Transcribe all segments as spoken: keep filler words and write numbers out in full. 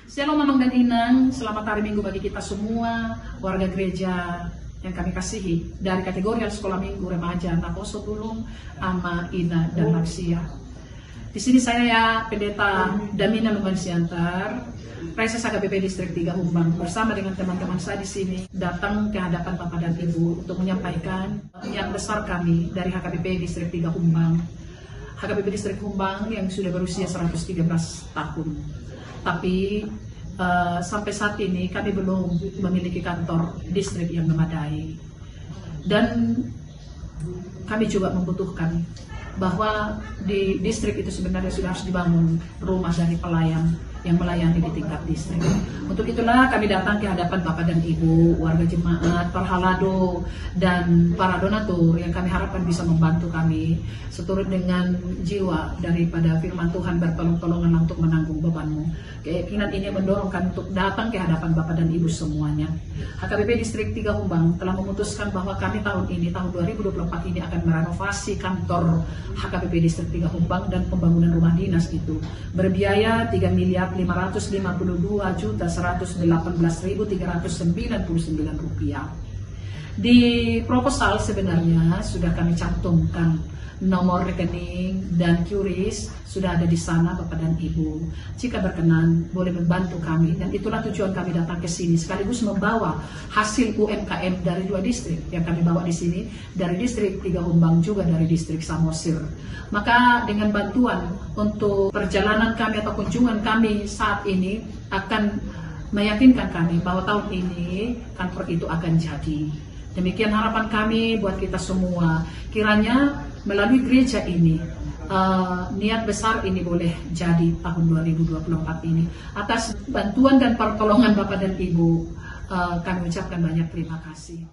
Shalom Amang dan Inang, selamat hari Minggu bagi kita semua, warga gereja yang kami kasihi, dari kategorial sekolah minggu, remaja, naposo, tulung, ama, ina, dan lansia. Di sini saya, ya, Pendeta Damina Lumban Siantar, Praeses H K B P Distrik tiga Humbang, bersama dengan teman-teman saya di sini datang ke hadapan Bapak dan Ibu untuk menyampaikan niat besar kami dari H K B P Distrik tiga Humbang. H K B P Distrik Humbang yang sudah berusia seratus tiga belas tahun. Tapi, eh, sampai saat ini kami belum memiliki kantor distrik yang memadai. Dan kami juga membutuhkan bahwa di distrik itu sebenarnya sudah harus dibangun rumah dari pelayan yang melayani di tingkat distrik. Untuk itulah kami datang ke hadapan Bapak dan Ibu, warga jemaat, parhalado, dan para donatur yang kami harapkan bisa membantu kami seturut dengan jiwa daripada firman Tuhan, bertolong-tolonganlah untuk menanggung bebanmu. Keyakinan ini yang mendorong kami untuk datang ke hadapan Bapak dan Ibu semuanya. H K B P Distrik tiga Humbang telah memutuskan bahwa kami tahun ini, tahun dua ribu dua puluh empat ini akan merenovasi kantor H K B P Distrik tiga Humbang dan pembangunan rumah dinas itu berbiaya tiga miliar lima ratus lima puluh dua juta seratus delapan belas ribu tiga ratus sembilan puluh sembilan rupiah. Di proposal sebenarnya sudah kami cantumkan nomor rekening dan QRIS sudah ada di sana, Bapak dan Ibu. Jika berkenan, boleh membantu kami, dan itulah tujuan kami datang ke sini, sekaligus membawa hasil U M K M dari dua distrik yang kami bawa di sini, dari distrik tiga Humbang juga dari distrik Samosir. Maka dengan bantuan untuk perjalanan kami atau kunjungan kami saat ini akan meyakinkan kami bahwa tahun ini kantor itu akan jadi. Demikian harapan kami buat kita semua. Kiranya melalui gereja ini, eh, niat besar ini boleh jadi tahun dua ribu dua puluh empat ini. Atas bantuan dan pertolongan Bapak dan Ibu, eh, kami ucapkan banyak terima kasih.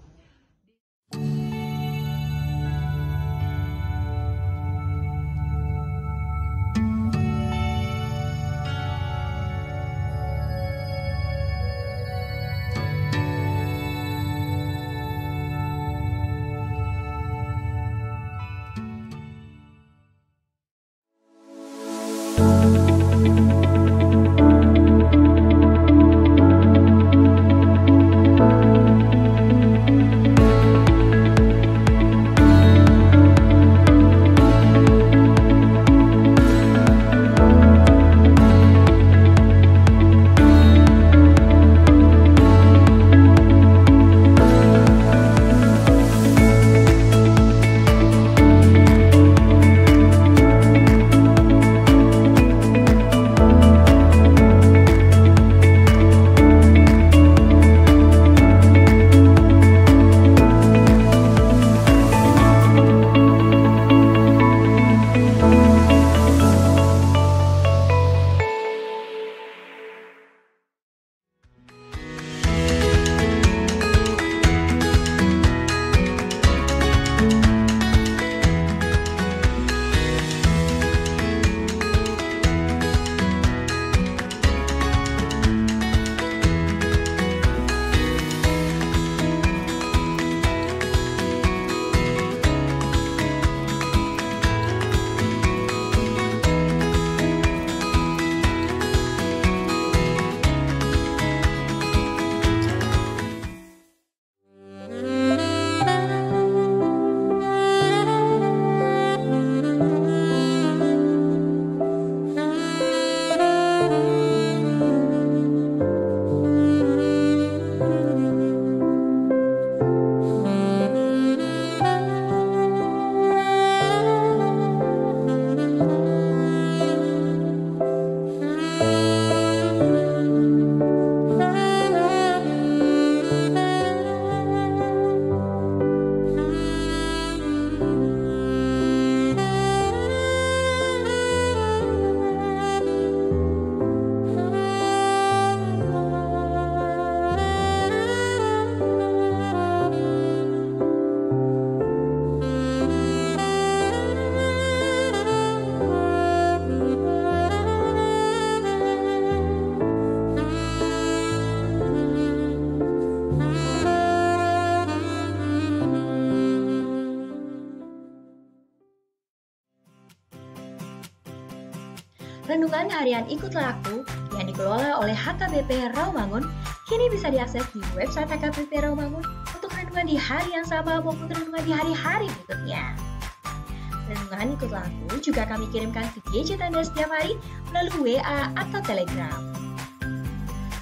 Renungan harian Ikutlah Aku yang dikelola oleh H K B P Rawamangun kini bisa diakses di website H K B P Rawamangun untuk renungan di hari yang sama maupun renungan di hari-hari berikutnya. Renungan Ikutlah Aku juga kami kirimkan ke gadget Anda setiap hari melalui W A atau Telegram.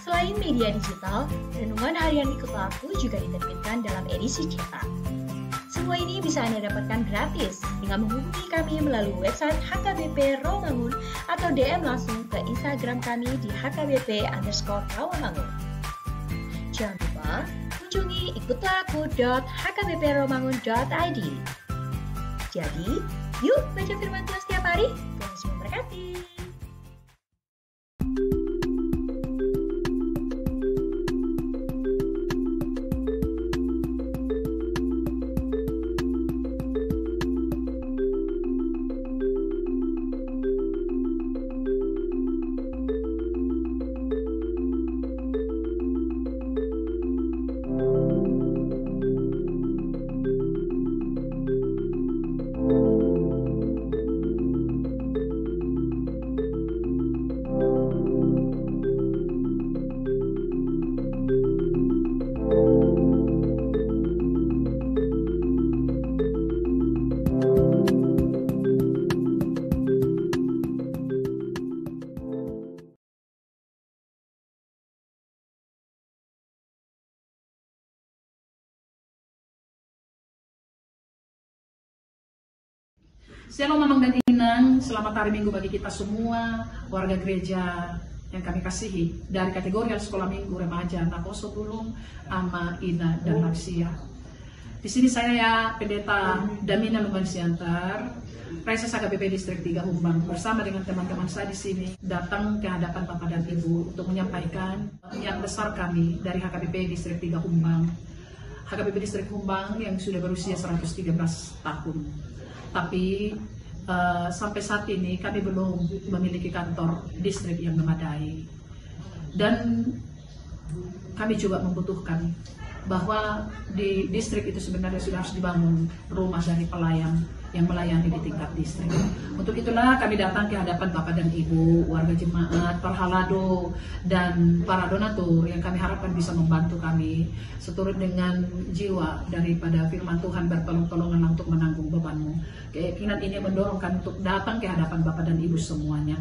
Selain media digital, renungan harian Ikutlah Aku juga diterbitkan dalam edisi cetak. Semua ini bisa Anda dapatkan gratis dengan menghubungi kami melalui website H K B P Rawamangun atau D M langsung ke Instagram kami di H K B P underscore Rawamangun. Jangan lupa kunjungi ikutlah aku dot H K B P rawamangun dot I D. Jadi, yuk baca firman Tuhan setiap hari. Tuhan Yesus memberkati. Shalom Amang dan Inang, selamat hari Minggu bagi kita semua, warga gereja yang kami kasihi, dari kategorial sekolah minggu, remaja, naposo, burung, ama, ina, dan lansia. Di sini saya, Pendeta Damina Lumban Siantar, Praeses H K B P Distrik tiga Humbang, bersama dengan teman-teman saya di sini datang ke hadapan Bapak dan Ibu untuk menyampaikan niat besar kami dari H K B P Distrik tiga Humbang. H K B P Distrik Humbang yang sudah berusia seratus tiga belas tahun. Tapi, eh, sampai saat ini kami belum memiliki kantor distrik yang memadai. Dan kami juga membutuhkan bahwa di distrik itu sebenarnya sudah harus dibangun rumah dari pelayan yang melayani di tingkat distrik. Untuk itulah kami datang ke hadapan Bapak dan Ibu, warga jemaat, parhalado, dan para donatur yang kami harapkan bisa membantu kami seturut dengan jiwa daripada firman Tuhan bertolong-tolongan untuk menanggung bebanmu. Keyakinan ini mendorong kami untuk datang ke hadapan Bapak dan Ibu semuanya.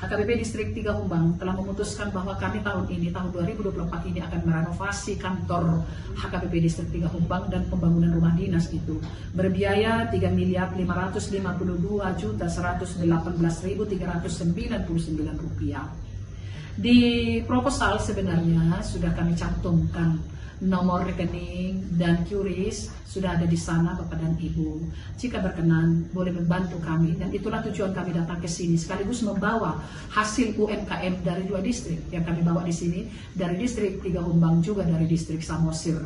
H K B P Distrik tiga Humbang telah memutuskan bahwa kami tahun ini, tahun dua ribu dua puluh empat ini akan merenovasi kantor H K B P Distrik tiga Humbang dan pembangunan rumah dinas itu berbiaya tiga miliar lima ratus lima puluh dua juta seratus delapan belas ribu tiga ratus sembilan puluh sembilan rupiah. Di proposal sebenarnya sudah kami cantumkan nomor rekening dan QRIS sudah ada di sana, Bapak dan Ibu. Jika berkenan, boleh membantu kami, dan itulah tujuan kami datang ke sini, sekaligus membawa hasil U M K M dari dua distrik yang kami bawa di sini, dari distrik tiga Humbang, juga dari distrik Samosir.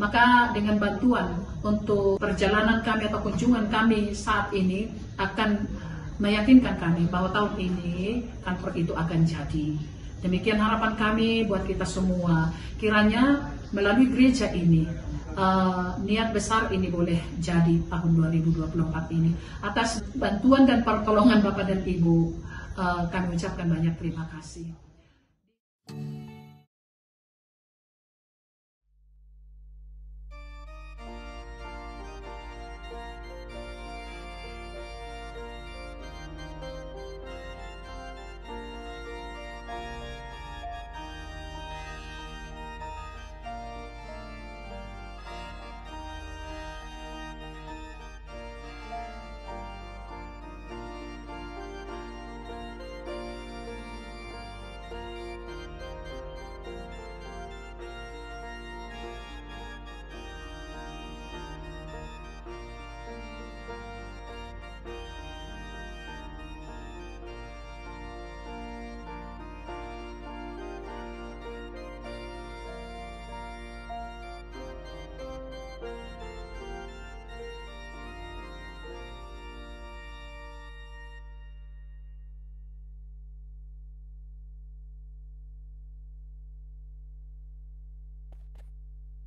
Maka dengan bantuan untuk perjalanan kami atau kunjungan kami saat ini akan meyakinkan kami bahwa tahun ini kantor itu akan jadi. Demikian harapan kami buat kita semua. Kiranya melalui gereja ini, eh, niat besar ini boleh jadi tahun dua ribu dua puluh empat ini. Atas bantuan dan pertolongan Bapak dan Ibu, eh, kami ucapkan banyak terima kasih.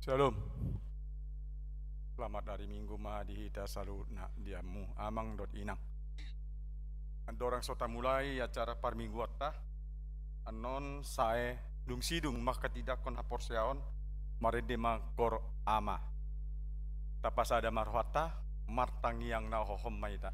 Shalom. Selamat hari Minggu ma di hita saluhutna, di hamu amang dohot inang. Andorang so tamulai acara parmingguanta, annon sae dung sidung manghatindanghon haporseaon, marende ma Qor Ama. Tapasada ma rohanta, martangiang na hohom ma hita.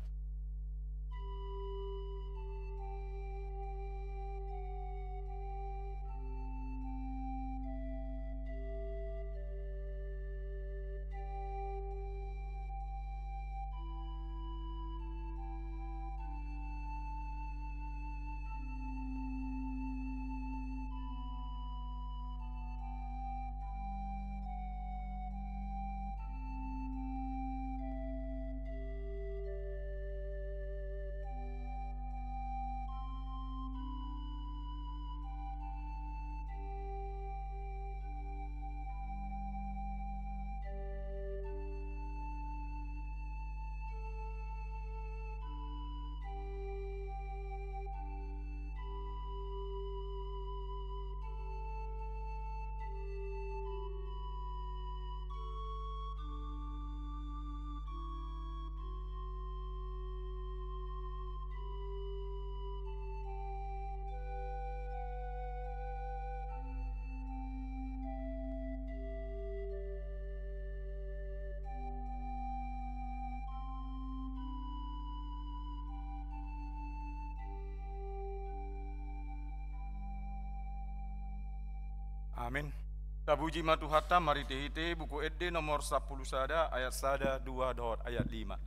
Amin. Tapuji ma Tuhanta, marhite-hite Buku Ende nomor sampulu sada, ayat sada, dua, dohot ayat lima.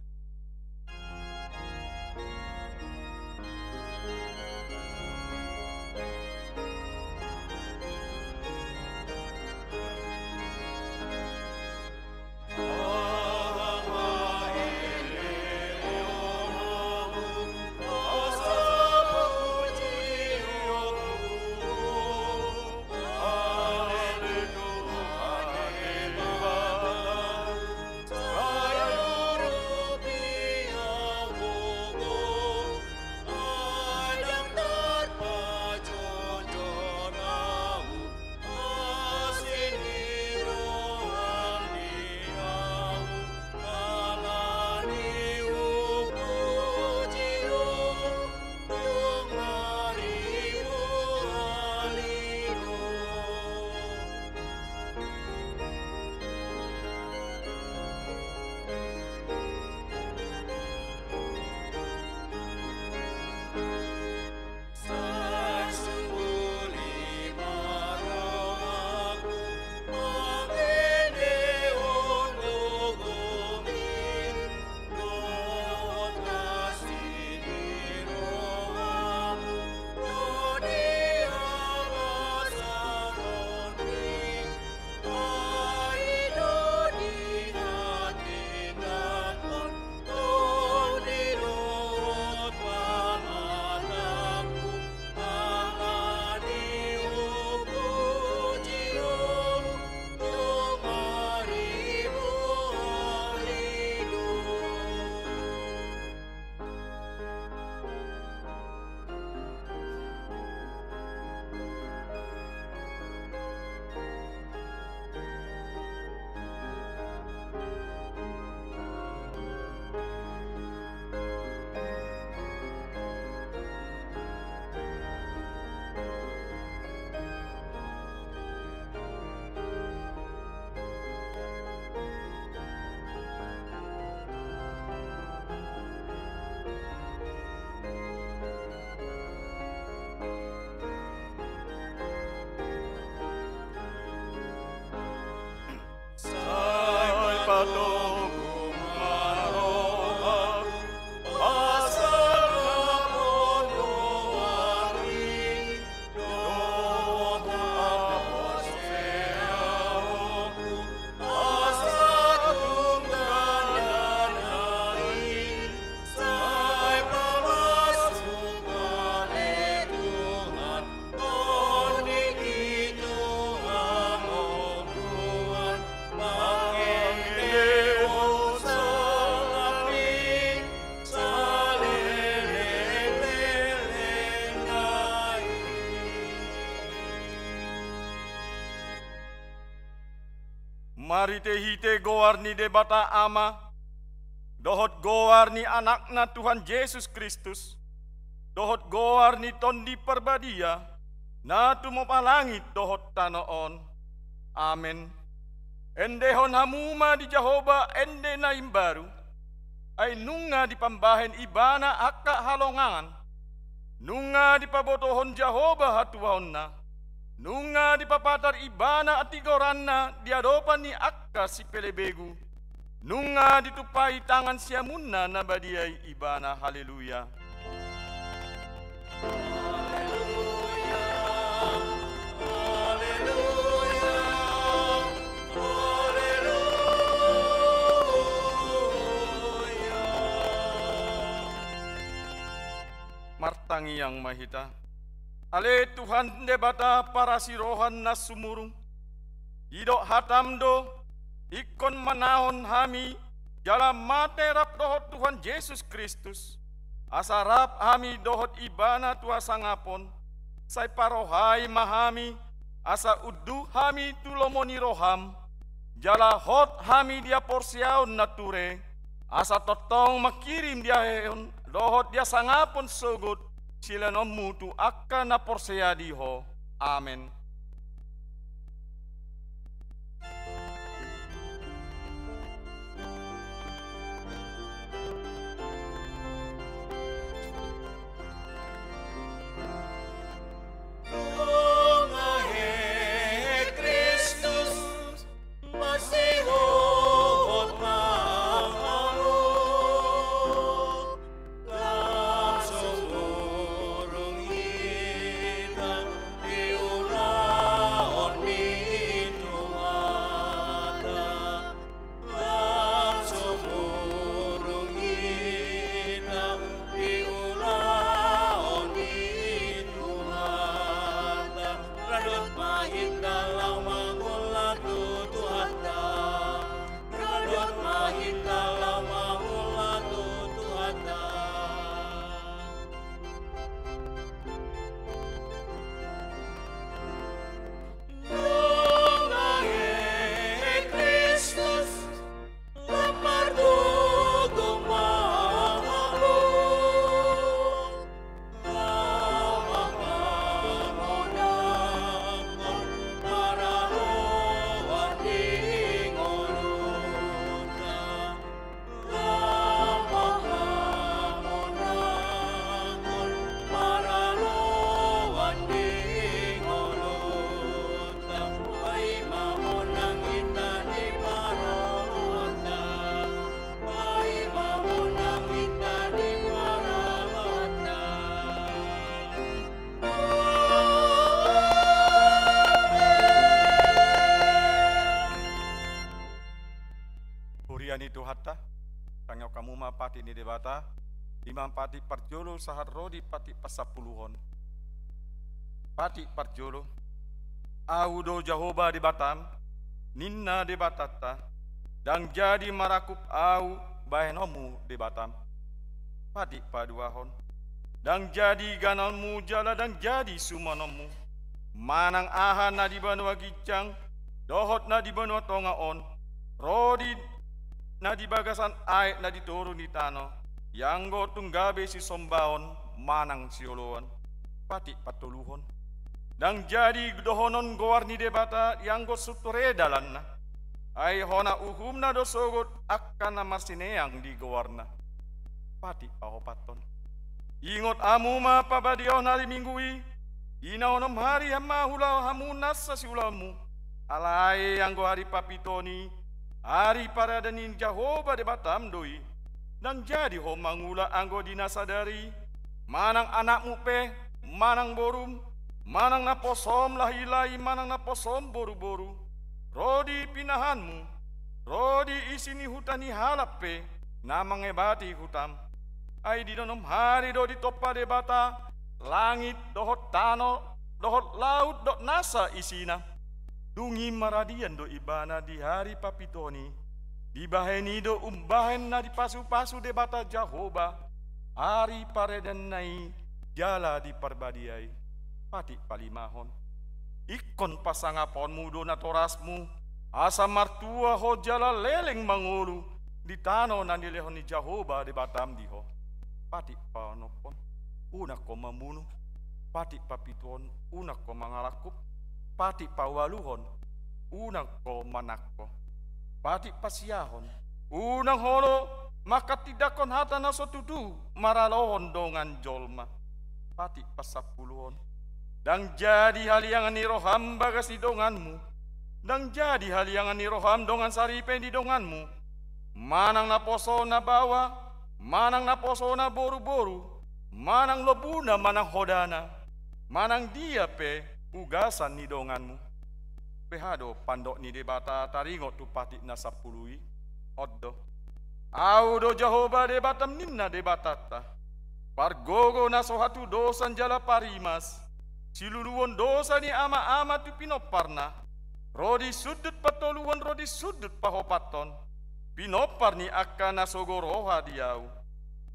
Marhite-hite goar ni Debata Ama, dohot goar ni Anakna Tuhan Jesus Kristus, dohot goar ni Tondi Parbadia, na tumopa langit dohot tano on. Amen. Endehon hamu ma di Jahowa ende na imbaru, ai nunga dipambahen Ibana angka halongangan. Nunga dipabotohon Jahowa hatuaonna. Nunga dipapatar Ibana hatigoranna di adopan ni angka sipelebegu. Nunga ditumpahi tangan siamunna na badia i Ibana. Haleluya. Martangiang ma hita. Ale Tuhan Debata parasi roha na sumurung, didok hatam do, ingkon manahon hami jala mate rap dohot Tuhan Jesus Kristus, asa rap hami dohot Ibana tu hasangapon. Sai parohai ma hami, asa unduk hami tu lomo ni roham, jala hot hami di haporseaon na ture, asa tongtong mangkirim diahehon dohot di hasangapon sogot silehononmu tu angka na porsea di Ho. Amen. Huria ni Tuhanta, tangihon hamu ma patik ni Debata, i ma patik parjolo sahat ro di patik pasampuluhon. Patik parjolo. Ahu do Jahowa Debatam, ninna Debatanta, ndang jadi marangkup Ahu bahenonmu Debatam. Patik paduahon. Ndang jadi ganalmu jala ndang jadi sumanonmu. Manang aha na di banua ginjang dohot na di banua tonga on, ro di na di bagasan aek na di toru ni tano, ianggo tung gabe sisombaon manang sioloan. Patik patoluhon. Ndang jadi dohonon goar ni Debata ianggo sutore dalanna. Ai hona uhumna do sogot angka na marsineang di goarna. Patik paopathon. Ingot hamu ma pabadiaon ari Minggu i, di na onom ari ma huula hamu nasa siulaonmu. Alai anggo ari papiton i, ari parade ni Jahowa Debatam do i. Ndang jadi ho mangula anggo di na sadari, manang anakmu pe, manang borum, manang naposom lahilahi, manang naposom boruboru, ro di pinahanmu, ro di isi ni huta ni halak pe na mangebati hutam. Ai di na onom ari do ditompa Debata langit dohot tano dohot laut dohot nasa isina. Dung i maradian do ibana di ari papiton i. Dibahen i do umbahen na dipasupasu Debata Jahowa ari paradeanna i jala di Parbadia i. Patik palimahon. Ingkon pasangaponmu do natorasmu, asa martua ho jala leleng mangolu di tano na nilehon ni Jahowa Debatam di ho. Patik paonomhon. unang ho mamunu. Patik papituhon, unang ho mangalangkup. Patik paualuhon, unang ho manangko. Patik pasiahon, unang ho do manghatindanghon hata na so tutu maralohon dongan jolma. Patik pasampuluhon, ndang jadi haliangan ni roham bagas ni donganmu, ndang jadi haliangan ni roham dongan saripe ni donganmu, manang naposona baoa, manang naposona boruboru, manang lombuna, manang hodana, manang dia pe ugasan ni donganmu. Beha do pandok ni Debata taringot tu patik na sampulu i? On do: Ahu do Jahowa Debatam, ninna Debatanta, pargogo na so hatudosan jala parimas, siluluon dosa ni amaama tu pinomparna, ro di sundut patoluhon ro di sundut paopathon, pinompar ni angka na sogo roha di ahu.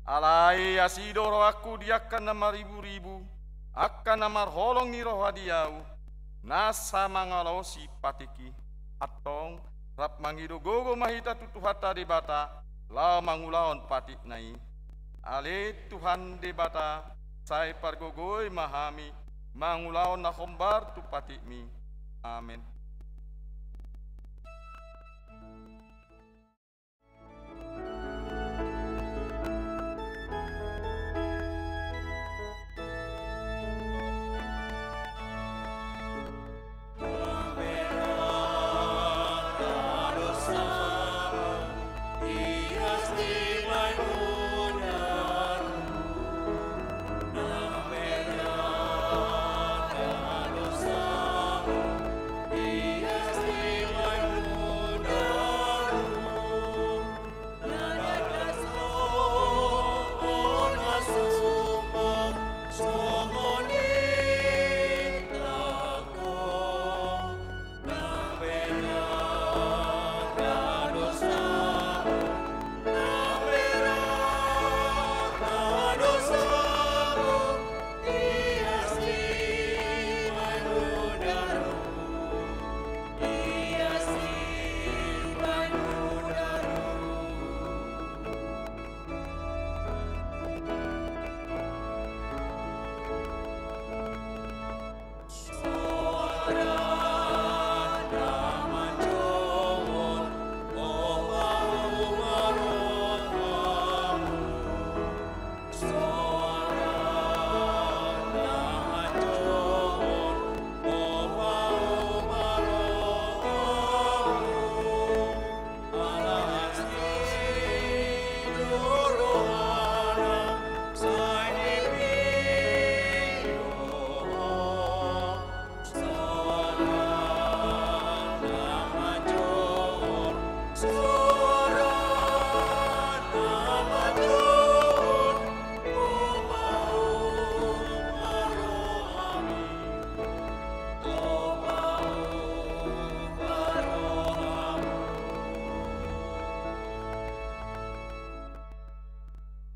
Alai asi do rohangku di angka na mariburibu, angka na marholong ni roha di ahu, nasa mangalosi patik i. Antong, rap mangido gogo ma hita tu Tuhanta Debata laho mangulahon patikna i. Ale Tuhan Debata, sai pargogoi ma hami mangulahon na hombar tu patikmi. Amen.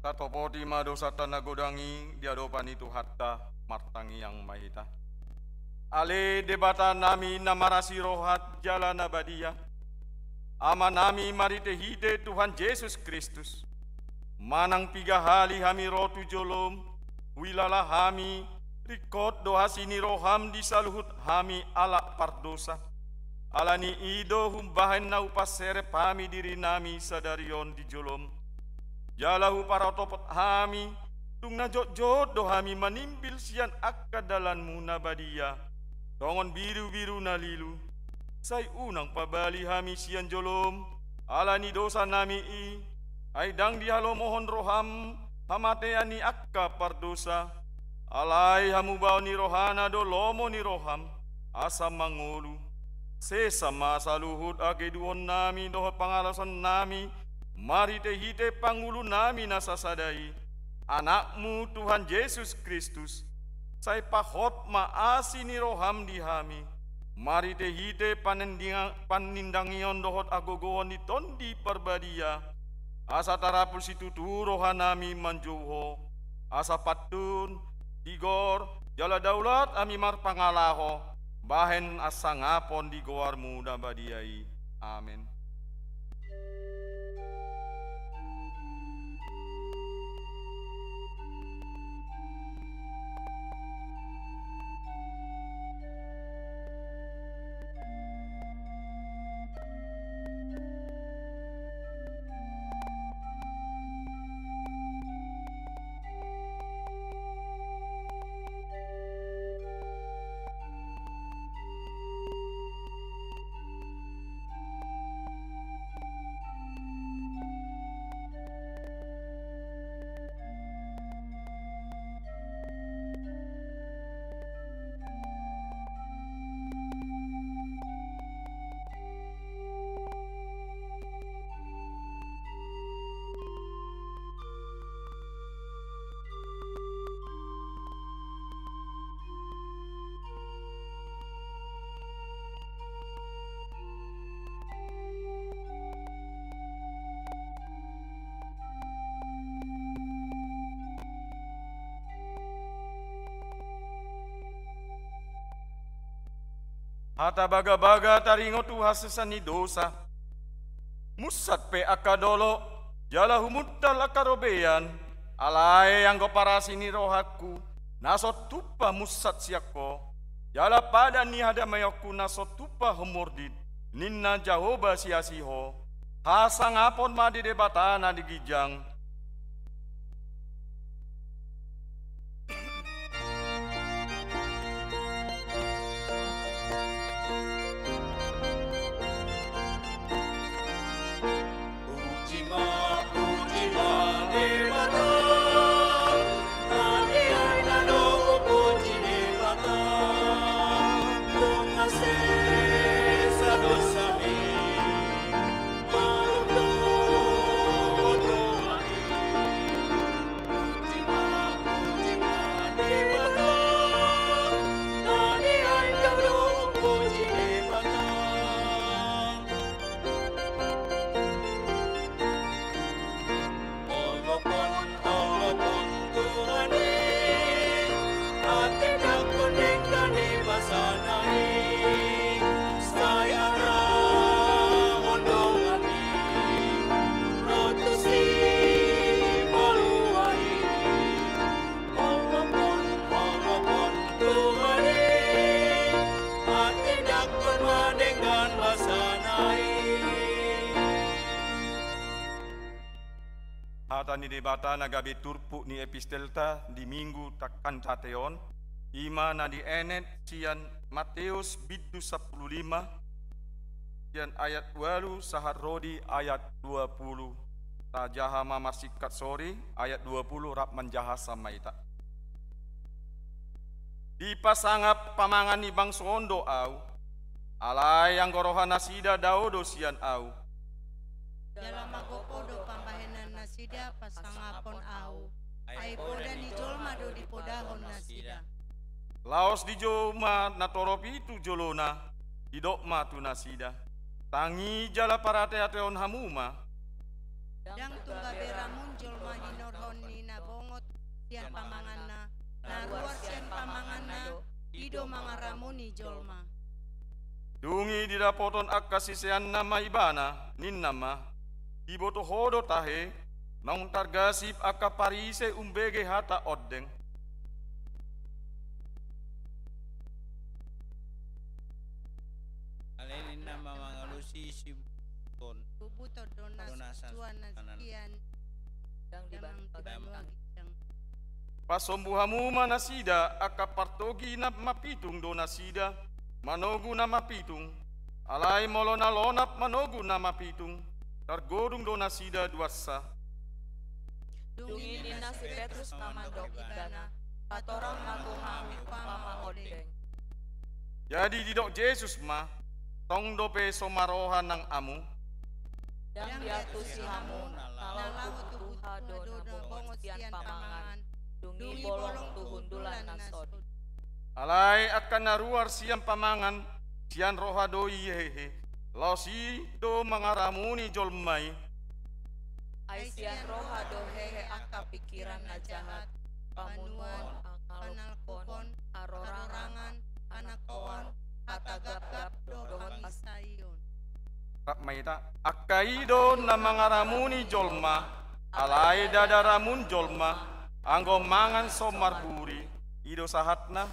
Tatopoti ma dosanta na godang i di adopan ni Tuhanta, martangiang ma hita. Ale Debatanami na marasi roha jala na badia, Amanami marhitehite Tuhan Jesus Kristus, manang piga hali hami ro tu jolom, huilala hami, ringkot do asi ni roham di saluhut hami halak pardosa. Ala ni i do humbahen na hupaserep hami dirinami sadari on di jolom. Jala huparotopot hami, tung na jotjot do hami manimbil sian angka dalanmu na badia, songon birubiru na lilu. Sai unang pabali hami sian jolom, ala ni dosanami i, ai ndang dihalomohon roham hamatean ni angka pardosa. Alai hamubaon ni rohana do lomo ni roham, asa mangolu. Sesa ma saluhut hageduhonnami dohot pangalosonnami, marhitehite pangulunami na sasada i, Anakmu Tuhan Jesus Kristus. Sai pahot ma asi ni roham di hami, marhitehite panindang-, panindangion dohot hagogoon ni Tondi Parbadia, asa tarapul situtu rohanami manjou Ho, asa pantun, tigor, jala daulat hami marpangalaho, bahen hasangapon di goarmu na badia i. Amen. Hata bagabaga taringot tu hasesaan ni dosa. Munsat pe angka dolok, jala humuntal angka robean, alai anggo parasi ni rohangku, na so tumpa munsat sian Ho, jala padan ni hadameonku na so tumpa homordit, ninna Jahowa siasi Ho, hasangapon ma di Debata na di ginjang. Hata ni Debata na gabe turpuk ni epistelta di Minggu tangkas ate on, i ma na dienet sian Mateus bindu sampulu lima, sian ayat ualu sahat ro di ayat dua pulu. Tajaha ma marsingkat sori, ayat dua pulu rap manjaha samma hita. Dipasangap pamangan ni bangso on do Ahu, alai anggo roha nasida dao do sian Ahu. Jala magopo do pambahenan nasida pasangapon Ahu, ai poda ni jolma do dipodahon nasida. Laos dijou ma na torop i tu jolona, didok ma tu nasida: Tangi jala parateatehon hamu ma. Ndang tung gabe ramun jolma hinorhon ni na bongot sian pamanganna, na ruar sian pamanganna, i do mangaramuni jolma. Dung i didapothon angka siseanna ma Ibana, ninna ma: Diboto Ho do tahe, naung targasip angka Parise umbege hata ondeng. Alai ninna ma mangalusi sibuton. Bubuton do na suan na sian. Ndang di banua ginjang. Pasombu hamu ma nasida, angka partogi na mapitung do nasida, manogu na mapitung. Alai molo na lonap manogu na mapitung, targodung do nasida duansa. Dung i ninna si Petrus ma mandok Ibana: Patorang ma tu hami umpama ondeng. Jadi didok Jesus ma: Tong dope so marroha nang hamu? Ndang diantusi hamu, na laho tu butuha do na bongot sian pamangan, dung i bolong tu hundulan na sodi. Alai angka na ruar sian pamangan, sian roha do i hehe, laos i do mangaramuni jolma i. Ai sian roha do hehe angka pingkiran na jahat, pamunuon, pangalkupon, harorangan, panangkoan, hata gapgap, dohot hasaion. Rap ma hita. Angka i do na mangaramuni jolma, alai ndada ramun jolma, anggo mangan so marburi. I do sahatna.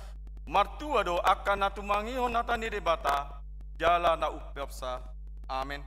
Martua do angka na tumangihon hata ni Debata, jala na umpeopsa. Amen.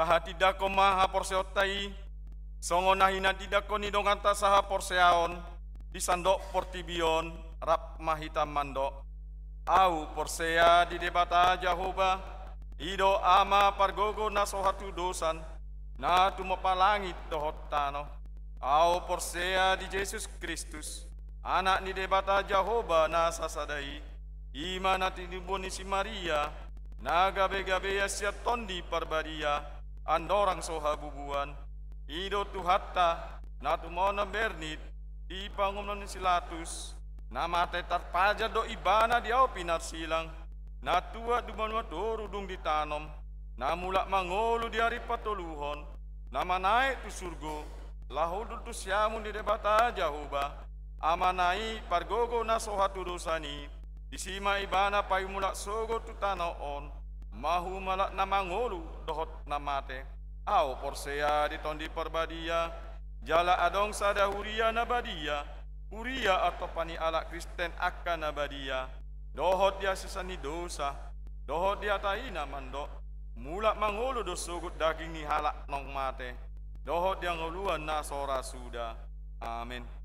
Pahatindangkon ma haporseaonta i, songon na hinatindangkon ni donganta sahaporseaon di sandok portibi on, rap ma hita mandok: Ahu porsea di Debata Jahowa, i do Ama pargogo na so hatudosan, na tumompa langit dohot tano. Ahu porsea di Jesus Kristus, Anak ni Debata Jahowa na sasada i, i ma na tinimbun ni si Maria, na gabe-gabean sian Tondi Parbadia, andorang so habubuan. I do Tuhanta, na tumaon na bernit di panguhuman ni si Pilatus, na mate, tarpajar do Ibana di ahu pinarsilang, na tuat di banua toru dung ditanom, na mulak mangolu di ari patoluhon, na manaek tu surgo, laho hundul tu siamun ni Debata Jahowa, Amana i pargogo na so hatudosan i, disi ma Ibana paimulak sogot tu tano on, mahumalak na mangolu dohot na mate. Ahu porsea di Tondi Parbadia, jala adong sada huria na badia, huria antong panialap Kristen angka na badia, dohot di hasesaan ni dosa, dohot di hata i na mandok: Mulak mangolu do sogot daging ni halak naung mate, dohot di hangoluan na so ra suda. Amen.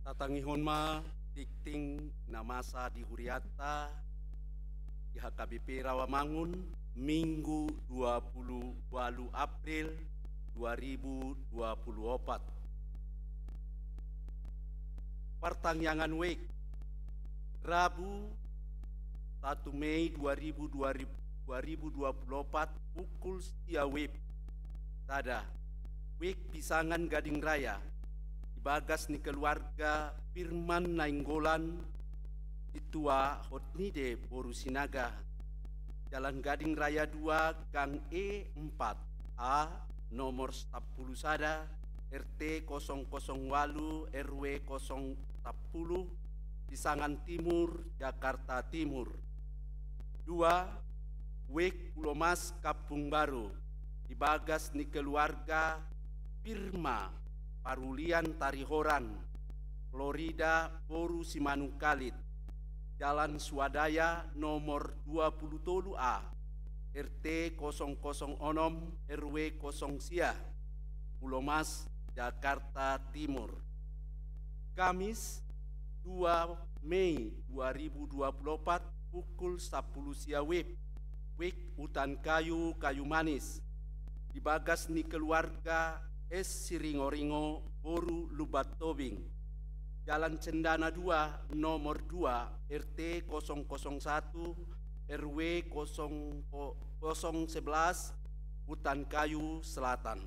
Tatangihon ma tingting na masa di hurianta di H K B P Rawamangun, Minggu dua puluh walu April dua ribu dua puluh opat. Partangiangan wijk, Rabu, satu Mei dua ribu dua, dua ribu dua puluh opat, pukul sia wijk. Sada, wijk pisangan Gading Raya, di bagas ni keluarga Firman Nainggolan, Situa Hotnide boru Sinaga, Jalan Gading Raya dua, Gang E empat A, nomor sampulu sada, R T kosong kosong walu, R W kosong sampulu, Pisangan Timur, Jakarta Timur. Dua, wijk Pulomas Kampung Baru, di bagas ni keluarga Firma Parulian Tarihoran, Florida boru Simanungkalit, Jalan Swadaya nomor dua puluh tolu A, R T kosong kosong onom, R W kosong sia, Pulomas, Jakarta Timur. Kamis, dua Mei dua ribu dua puluh opat, pukul sampulu sia wijk, wijk Hutan Kayu, Kayu Manis, di bagas ni keluarga S Siringoringo boru Lumban Tobing, Jalan Cendana dua, nomor dua, R T kosong kosong satu, R W kosong, kosong sebelas, Hutan Kayu Selatan.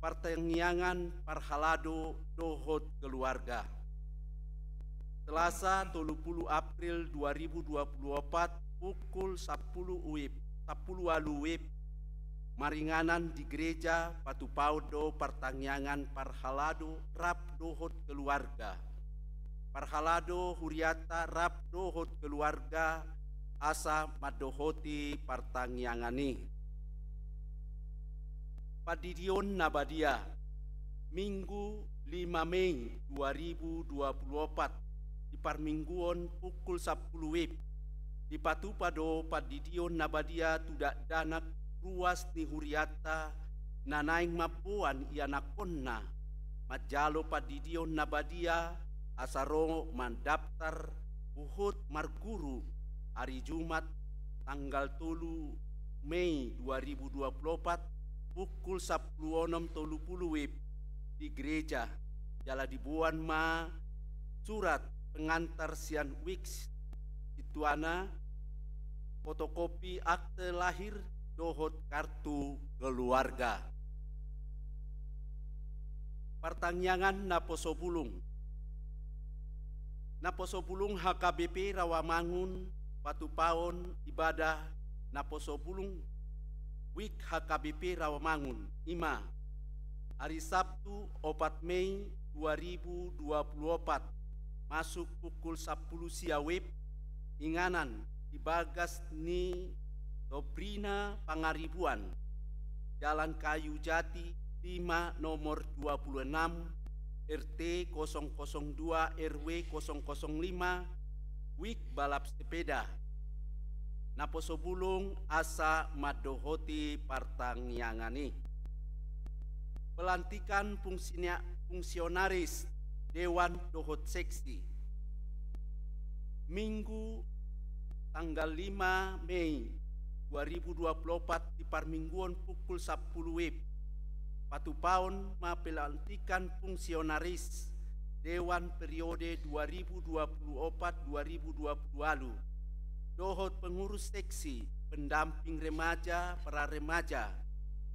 Partangiangan parhalado dohot keluarga. Selasa, tolu puluh April dua ribu dua puluh opat, pukul sampulu wijk, sampulu walu wijk, maringanan di gereja, patupaon do partangiangan parhalado rap dohot keluarga. Parhalado hurianta rap dohot keluarga asa mandohoti partangiangan i. Pandidion na badia, Minggu, lima Mei dua ribu dua puluh opat, di parmingguon pukul sampulu wijk. Dipatupa do pandidion na badia tu dakdanak ruas ni hurianta na naeng mamboan ianakhonna manjalo pandidion na badia asa ro mandaptar huhut marguru, ari Jumat tanggal tolu Mei dua ribu dua puluh opat, pukul sampulu onom tolu pulu wijk di gereja, jala diboan ma surat pengantar sian wijk situana, fotokopi akte lahir dohot kartu keluarga. Partangiangan naposo bulung. Naposo bulung H K B P Rawamangun patupaon ibadah naposo bulung wijk H K B P Rawamangun, i ma ari Sabtu, opat Mei dua ribu dua puluh opat, masuk pukul sampulu sia wijk, inganan di bagas ni Dobrina Pangaribuan, Jalan Kayu Jati lima, nomor dua puluh enam, R T kosong kosong dua, R W kosong kosong lima, wijk balap sepeda. Naposo bulung asa mandohoti partangiangan i. Pelantikan fungsinia-, fungsionaris dewan dohot seksi. Minggu tanggal lima Mei dua ribu dua puluh opat di parmingguon pukul sampulu wijk. Patupaon ma pelantikan fungsionaris dewan periode dua ribu dua puluh opat dua ribu dua puluh walu, dohot pengurus seksi pendamping remaja, pra remaja,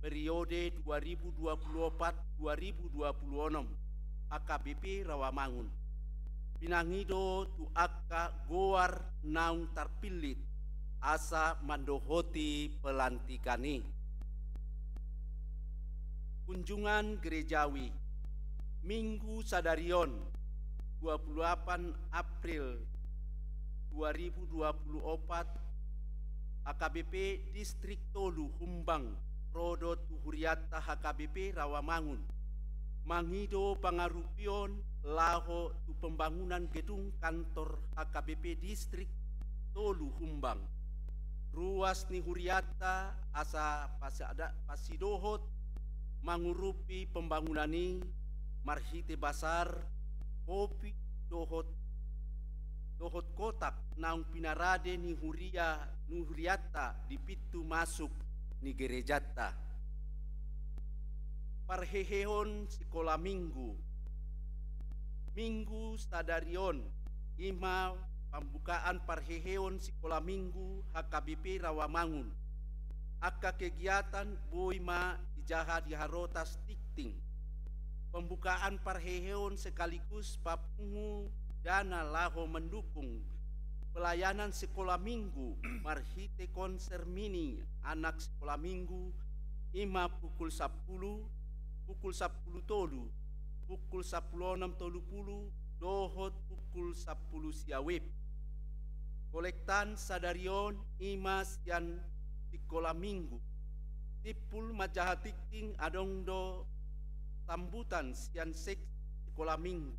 periode dua ribu dua puluh opat dua ribu dua puluh onom, H K B P Rawamangun. Pinangido tu angka goar naung tarpillit asa mandohoti pelantikan i. Kunjungan gerejawi. Minggu sadari on, dua puluh delapan April dua ribu dua puluh opat, H K B P Distrik Tolu Humbang ro do tu hurianta H K B P Rawamangun mangido pangarupion laho tu pembangunan gedung kantor H K B P Distrik Tolu Humbang. Ruas ni hurianta asa pasada-, pasidohot mangurupi pembangunan i marhite basar, kopi dohot, dohot kotak naung pinarade ni huria, ni hurianta di pintu masuk ni gerejanta. Parheheon sikola minggu. Minggu sadari on i ma pambukaan parheheon sikola minggu H K B P Rawamangun. Angka kegiatan boi ma dijaha di harotas tingting. Pembukaan parheheon sekaligus papungu dana laho mendukung pelayanan sikola minggu marhite konser mini anak sikola minggu, i ma pukul sampulu, pukul sampulu tolu, pukul sampulu onom tolu pulu, dohot pukul sampulu sia wib. Kolektan sadari on i ma sian sikola minggu. Simpul manjaha tingting adong do sambutan sian seksi sikola minggu.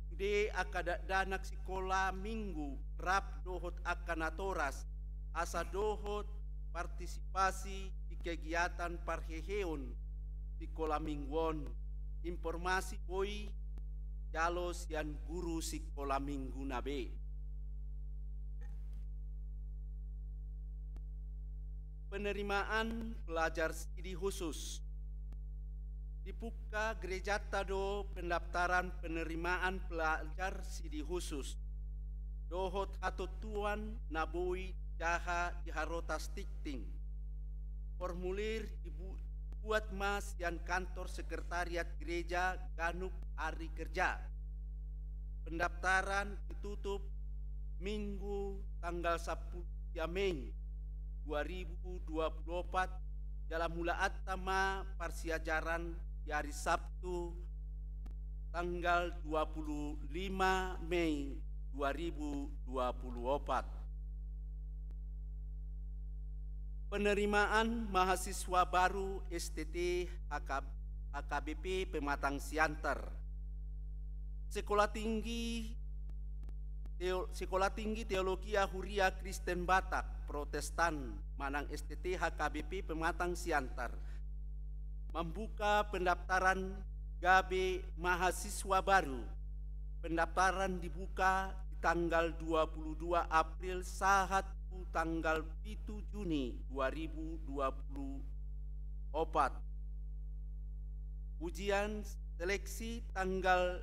Sude angka dakdanak sikola minggu rap dohot angka natoras, asa dohot partisipasi di kegiatan parheheon sikola minggu on. Informasi boi jalo sian guru sikola minggu na be. Penerimaan pelajar sidi khusus. Dipungka gerejanta do pendaftaran penerimaan pelajar sidi khusus dohot hatontuan na boi dijaha di harotas tingting. Formulir dibu-, dibuat ma sian kantor sekretariat gereja ganup ari kerja. Pendaftaran ditutup Minggu tanggal sampulu sia Mei dua ribu dua pulu opat, jala mulaanta ma parsiajaran di ari Sabtu tanggal dua pulu lima Mei dua ribu dua pulu opat. Penerimaan mahasiswa baru S T T H K, H K B P Pematang Siantar. Sekolah Tinggi Teo-, Sekolah Tinggi Teologia Huria Kristen Batak Protestan manang S T T H K B P Pematang Siantar mambuka pendaftaran gabe mahasiswa baru. Pendaftaran dibuka di tanggal dua puluh dua April sahat tu tanggal pitu Juni dua ribu dua puluh opat. Ujian seleksi tanggal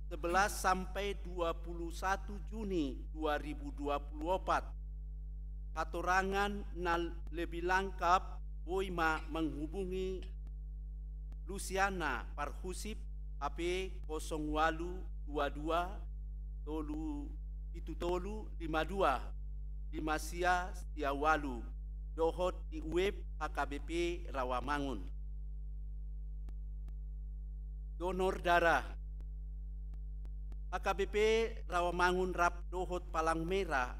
sebelas sampai dua puluh satu Juni dua ribu dua puluh opat. Hatorangan na lebih lengkap boi ma menghubungi Lusiana Parhusip, H P kosong walu dua dua tolu pitu tolu lima dua lima sia sia walu, dohot di web H K B P Rawamangun. Donor darah. H K B P Rawamangun rap dohot Palang Merah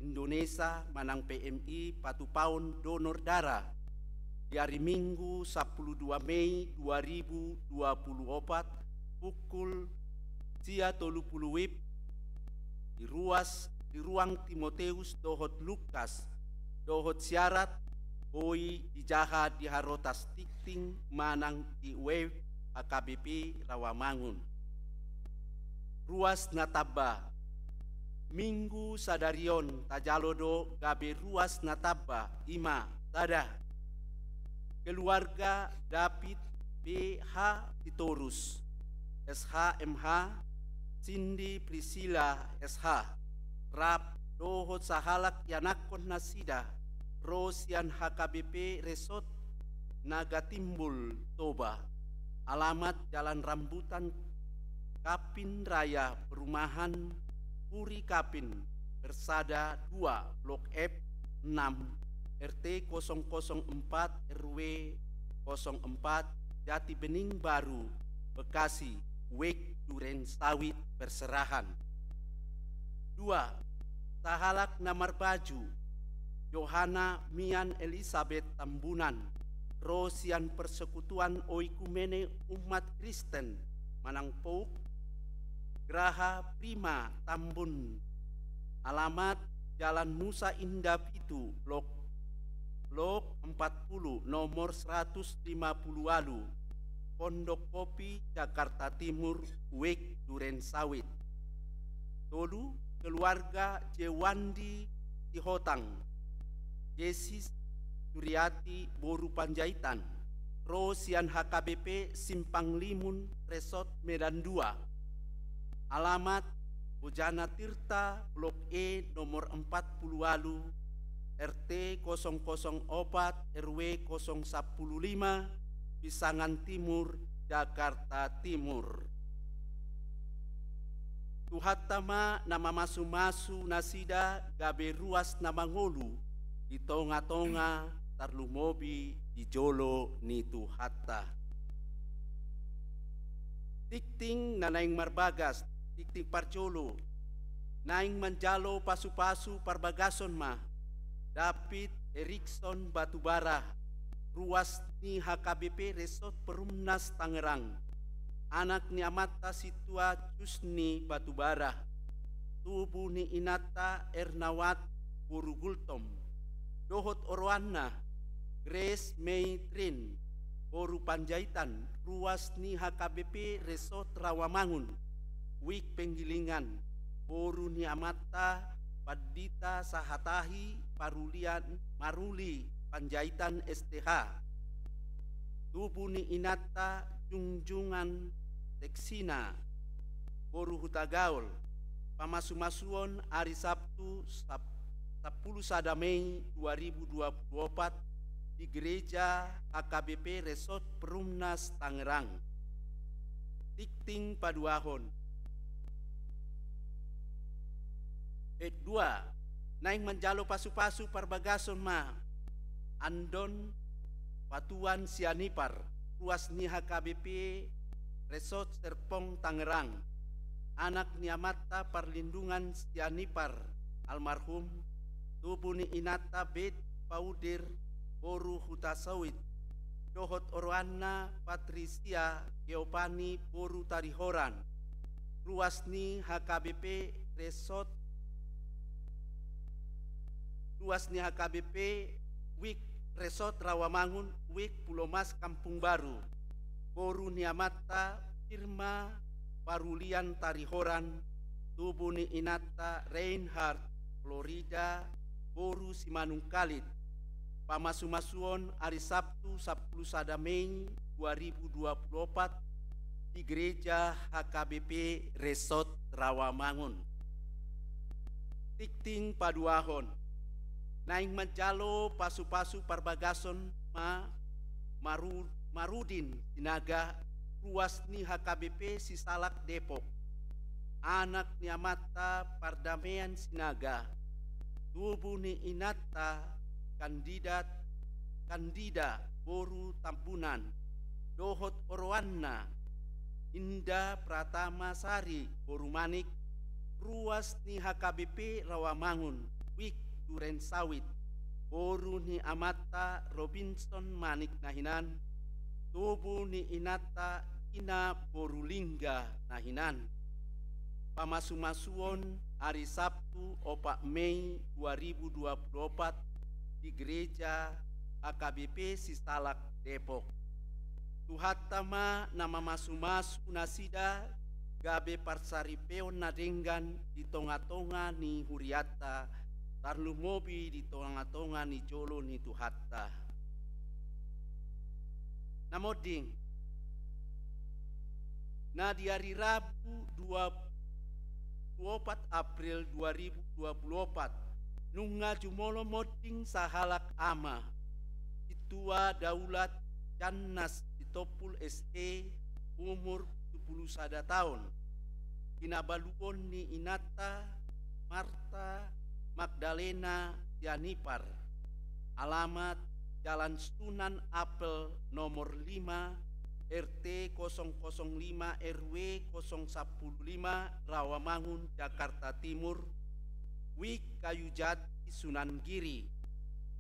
Indonesia manang P M I patupaon donor darah di ari Minggu sampulu dua Mei dua ribu dua puluh opat pukul sia tolu puluh wib di ruas, di ruang Timoteus dohot Lukas, dohot syarat boi dijaha di harotas tingting manang di web H K B P Rawamangun. Ruas na tamba. Minggu sadari on tajalo do gabe ruas na tamba, i ma sada. Keluarga David P H Sitorus, S H M H, Cindy Priscilla S H, rap dohot sahalak ianakhon nasida, ro sian H K B P Resort Naga Timbul, Toba. Alamat Jalan Rambutan, Kapin Raya, perumahan Puri Kapin, Persada dua, Blok F enam, R T kosong kosong empat, R W kosong empat, Jati Bening Baru, Bekasi, web Duren Sawit, perserahan. Dua, sahalak na marbaju Yohana Mian Elisabet Tambunan, ro sian Persekutuan Oikumene Umat Kristen manang POUK, Graha Prima Tambun. Alamat Jalan Nusa Indah pitu, Blok, Blok empat puluh, nomor seratus lima puluh walu. Pondok Kopi, Jakarta Timur, Wijk Duren Sawit. Tolu, keluarga Jewandi Sihotang, Jesi Suriati boru Panjaitan, ro sian H K B P Simpang Limun, Resort Medan Dua. Alamat: Bojana Tirta, Blok E, nomor empat puluh walu, R T kosong kosong opat, R W kosong sampulu lima, Pisangan Timur, Jakarta Timur. Tuhanta ma na mamasumasu nasida gabe ruas na mangolu di tongatonga, tarlumobi di jolo ni Tuhanta. Tingting na naeng marbagas, tingting parjolo, naeng manjalo pasupasu parbagason ma David Erikson Batubara, ruas ni H K B P Resort Perumnas Tangerang, anak ni amanta Sintua Jusni Batubara, tubu ni inanta Ernawat boru Gultom, dohot oroanna Grace May Trin boru Panjaitan, ruas ni H K B P Resort Rawamangun, Wijk Penggilingan, boru ni amanta Pandita Sahatahi Parulian Maruli Panjaitan S T H, tubu ni inanta Jungjungan Seksina boru Hutagaol. Pamasumasuon ari Sabtu, Sab-, sampulu sada Mei dua ribu dua puluh opat, di Gereja H K B P Resort Perumnas Tangerang. Tingting paduahon. Ayat dua. Naeng manjalo pasupasu parbagason ma Andon Patuan Sianipar, ruas ni H K B P Resort Serpong Tangerang, anak ni amanta Parlindungan Sianipar almarhum, tubu ni inanta Bet Paudir boru Hutasawit, dohot oroanna Patrisia Geopani boru Tarihoran, ruas ni H K B P Resort, ruas ni H K B P Wijk Resort Rawamangun, Wijk Pulomas Kampung Baru, boru ni amanta Firma Parulian Tarihoran, tubu ni inanta Reinhard Florida boru Simanungkalit. Pamasumasuon ari Sabtu, sampulu sada Mei dua ribu dua puluh opat, di Gereja H K B P Resort Rawamangun. Tingting paduahon. Naeng manjalo pasupasu parbagason ma Maru-, Marudin Sinaga, ruas ni H K B P Sisalak Depok, anak ni amanta Pardamean Sinaga, tubu ni inanta Kandidat, Kandida boru Tambunan, dohot oroanna Inda Pratama Sari boru Manik, ruas ni H K B P Rawamangun, Wijk Duren Sawit, boru ni amanta Robinson Manik na hinan, tubu ni inanta Ina boru Lingga na hinan. Pamasumasuon ari Sabtu, opat Mei dua ribu dua puluh opat, di Gereja H K B P Sisalak Depok. Tuhanta ma na mamasumasu nasida gabe parsaripeon na denggan di tongatonga ni hurianta, tarlumobi di tongatonga ni jolo ni Tuhanta. Na monding. Na di ari Rabu dua puluh opat April dua ribu dua puluh opat, nunga jumolo monding sahalak ama, Sintua Daulat Jannas Sitompul S E, umur tujuh puluh sada taon, hinabaluon ni inanta Marta Magdalena Sianipar. Alamat: Jalan Sunan Ampel nomor lima, R T kosong kosong lima, R W kosong sampulu lima, Rawamangun, Jakarta Timur, Wijk Kayujati, Sunan Giri.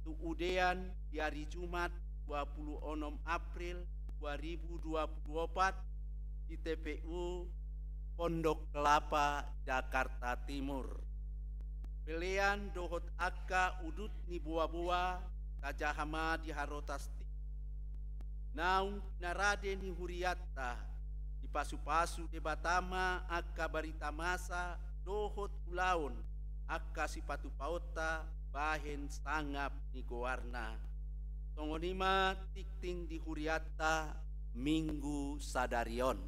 Tuudean di ari Jumat, dua puluh onom April dua ribu dua puluh opat, di T P U Pondok Kelapa, Jakarta Timur. Pelean dohot angka udut ni boaboa tajaha ma di Harotas Ti-, naung pinarade ni hurianta, dipasupasu Debata ma angka barita masa dohot ulaon angka sipatupaonta bahen sangap ni goarna. Songon i ma tingting di hurianta minggu sadari on.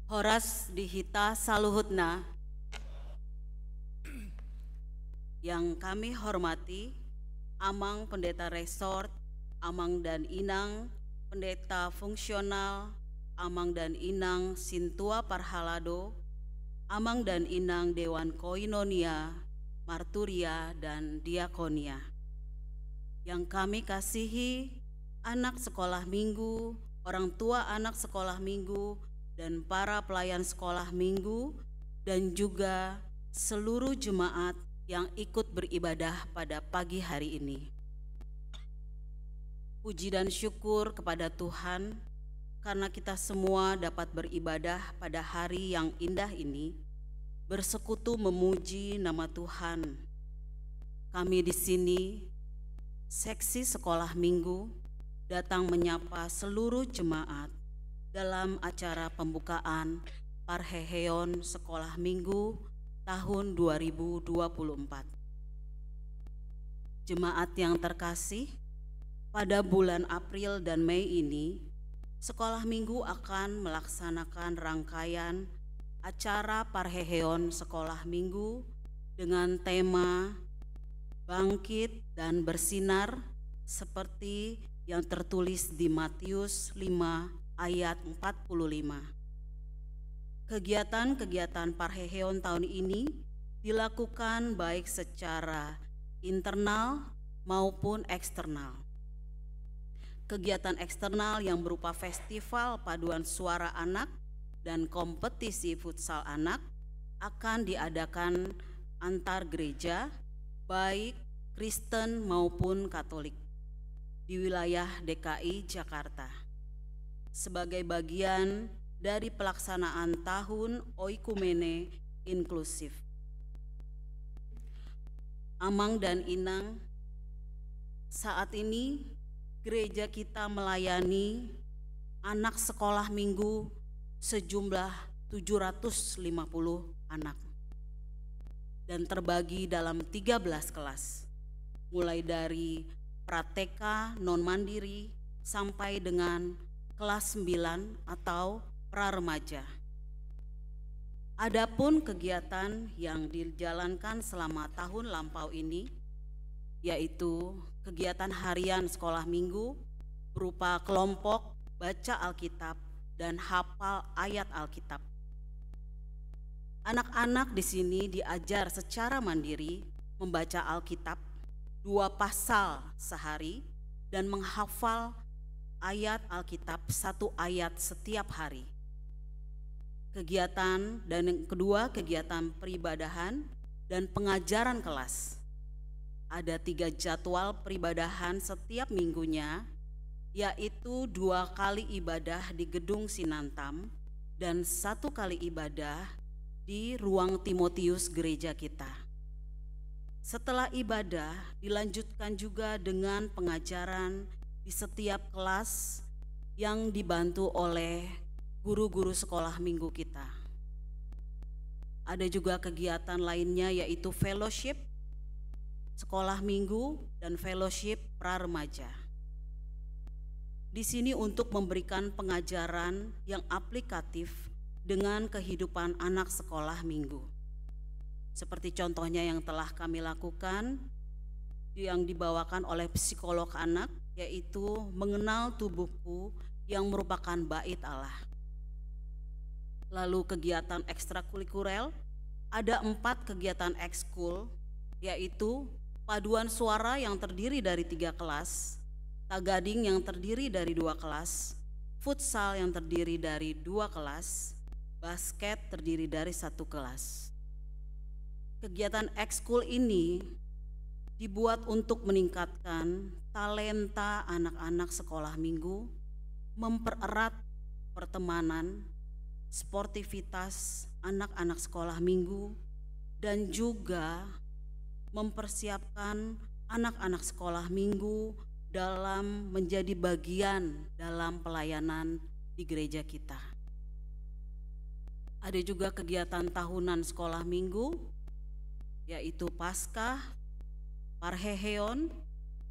Horas di hita saluhutna. Yang kami hormati Amang Pendeta Resort, Amang dan Inang Pendeta Fungsional, Amang dan Inang Sintua Parhalado, Amang dan Inang Dewan Koinonia, Marturia, dan Diakonia. Yang kami kasihi anak sekolah minggu, orang tua anak sekolah minggu, dan para pelayan sekolah minggu, dan juga seluruh jemaat yang ikut beribadah pada pagi hari ini. Puji dan syukur kepada Tuhan karena kita semua dapat beribadah pada hari yang indah ini, bersekutu memuji nama Tuhan. Kami di sini, seksi sekolah minggu, datang menyapa seluruh jemaat dalam acara pembukaan parheheon sekolah minggu tahun dua ribu dua puluh empat. Jemaat yang terkasih, pada bulan April dan Mei ini, sekolah minggu akan melaksanakan rangkaian acara parheheon sekolah minggu dengan tema Bangkit dan Bersinar, seperti yang tertulis di Matius lima ayat empat puluh lima. Kegiatan-kegiatan parheheon tahun ini dilakukan baik secara internal maupun eksternal. Kegiatan eksternal yang berupa festival paduan suara anak dan kompetisi futsal anak akan diadakan antar gereja, baik Kristen maupun Katolik, di wilayah D K I Jakarta, sebagai bagian dari pelaksanaan tahun oikumene inklusif. Amang dan Inang, saat ini gereja kita melayani anak sekolah minggu sejumlah tujuh ratus lima puluh anak dan terbagi dalam tiga belas kelas, mulai dari pra-T K non mandiri sampai dengan kelas sembilan atau pra remaja. Adapun kegiatan yang dijalankan selama tahun lampau ini, yaitu kegiatan harian sekolah minggu berupa kelompok baca Alkitab dan hafal ayat Alkitab. Anak-anak di sini diajar secara mandiri membaca Alkitab dua pasal sehari dan menghafal ayat Alkitab satu ayat setiap hari. Kegiatan dan yang kedua, kegiatan peribadahan dan pengajaran kelas. Ada tiga jadwal peribadahan setiap minggunya, yaitu dua kali ibadah di Gedung Sinantam dan satu kali ibadah di ruang Timotius gereja kita. Setelah ibadah, dilanjutkan juga dengan pengajaran di setiap kelas yang dibantu oleh guru-guru sekolah minggu kita. Ada juga kegiatan lainnya, yaitu fellowship sekolah minggu dan fellowship pra remaja. Di sini untuk memberikan pengajaran yang aplikatif dengan kehidupan anak sekolah minggu. Seperti contohnya yang telah kami lakukan, yang dibawakan oleh psikolog anak, yaitu mengenal tubuhku yang merupakan bait Allah. Lalu kegiatan ekstrakurikuler, ada empat kegiatan ekskul, yaitu paduan suara yang terdiri dari tiga kelas, tagading yang terdiri dari dua kelas, futsal yang terdiri dari dua kelas, basket terdiri dari satu kelas. Kegiatan ekskul ini dibuat untuk meningkatkan talenta anak-anak sekolah minggu mempererat pertemanan, sportivitas anak-anak sekolah minggu, dan juga mempersiapkan anak-anak sekolah minggu dalam menjadi bagian dalam pelayanan di gereja kita. Ada juga kegiatan tahunan sekolah minggu, yaitu Paskah, Parheheon,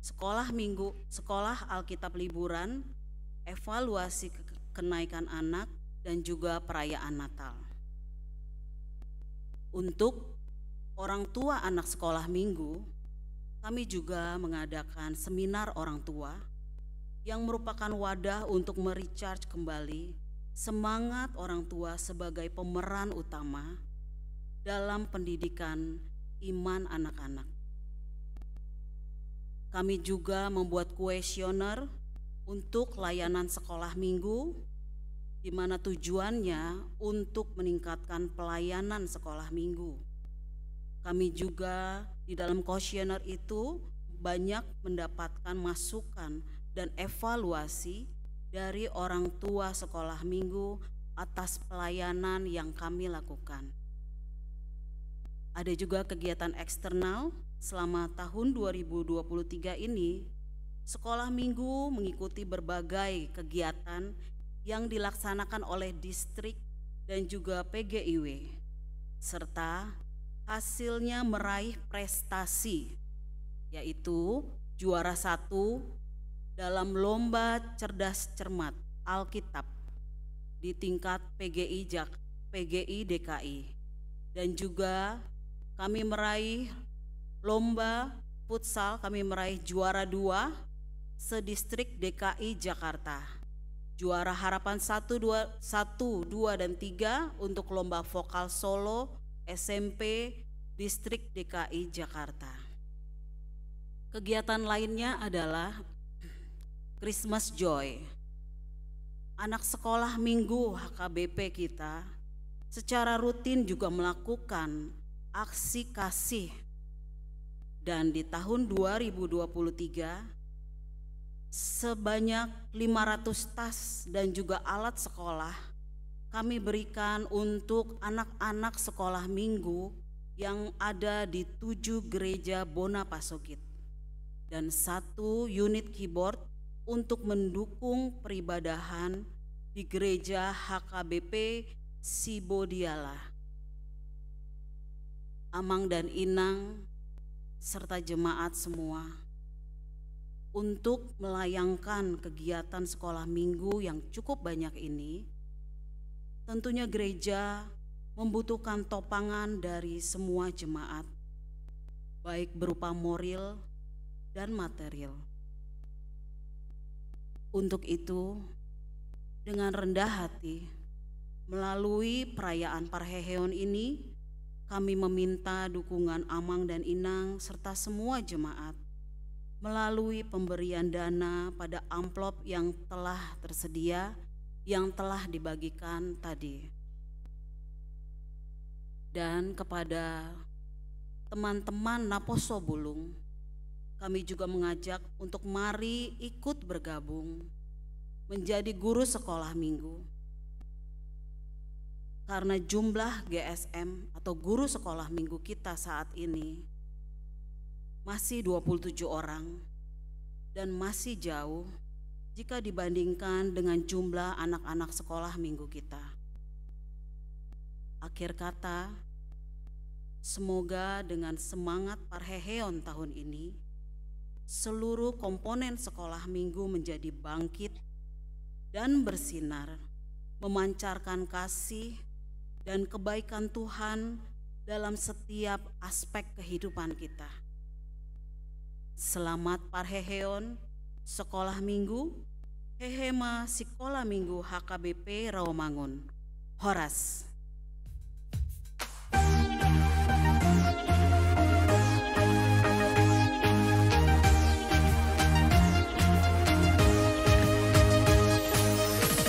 sekolah minggu, sekolah Alkitab liburan, evaluasi ke-, kenaikan anak, dan juga perayaan Natal. Untuk orang tua anak sekolah minggu, kami juga mengadakan seminar orang tua yang merupakan wadah untuk merecharge kembali semangat orang tua sebagai pemeran utama dalam pendidikan iman anak-anak. Kami juga membuat kuesioner untuk layanan sekolah minggu, di mana tujuannya untuk meningkatkan pelayanan sekolah minggu. Kami juga di dalam kuesioner itu banyak mendapatkan masukan dan evaluasi dari orang tua sekolah minggu atas pelayanan yang kami lakukan. Ada juga kegiatan eksternal. Selama tahun dua ribu dua puluh tiga ini, sekolah minggu mengikuti berbagai kegiatan yang dilaksanakan oleh distrik dan juga P G I W, serta hasilnya meraih prestasi, yaitu juara satu dalam lomba cerdas cermat Alkitab di tingkat P G I Jak-, P G I D K I. Dan juga kami meraih lomba futsal, kami meraih juara dua sedistrik D K I Jakarta. Juara harapan satu, dua, satu, dua, dan tiga untuk lomba vokal solo S M P distrik D K I Jakarta. Kegiatan lainnya adalah Christmas Joy. Anak sekolah minggu H K B P kita secara rutin juga melakukan aksi kasih. Dan di tahun dua ribu dua puluh tiga, sebanyak lima ratus tas dan juga alat sekolah kami berikan untuk anak-anak sekolah minggu yang ada di tujuh gereja Bona Pasogit, dan satu unit keyboard untuk mendukung peribadahan di gereja H K B P Sibodiala. Amang dan inang, serta jemaat semua, untuk melayangkan kegiatan sekolah minggu yang cukup banyak ini, tentunya gereja membutuhkan topangan dari semua jemaat, baik berupa moral dan material. Untuk itu, dengan rendah hati, melalui perayaan Parheheon ini, kami meminta dukungan Amang dan Inang serta semua jemaat melalui pemberian dana pada amplop yang telah tersedia, yang telah dibagikan tadi. Dan kepada teman-teman naposo bulung, kami juga mengajak untuk mari ikut bergabung menjadi guru sekolah minggu. Karena jumlah G S M atau guru sekolah minggu kita saat ini masih dua puluh tujuh orang dan masih jauh jika dibandingkan dengan jumlah anak-anak sekolah minggu kita. Akhir kata, semoga dengan semangat Parheheon tahun ini, seluruh komponen sekolah minggu menjadi bangkit dan bersinar, memancarkan kasih dan kebaikan Tuhan dalam setiap aspek kehidupan kita. Selamat Parheheon sekolah minggu, hehe ma sikola minggu H K B P Rawamangun. Horas.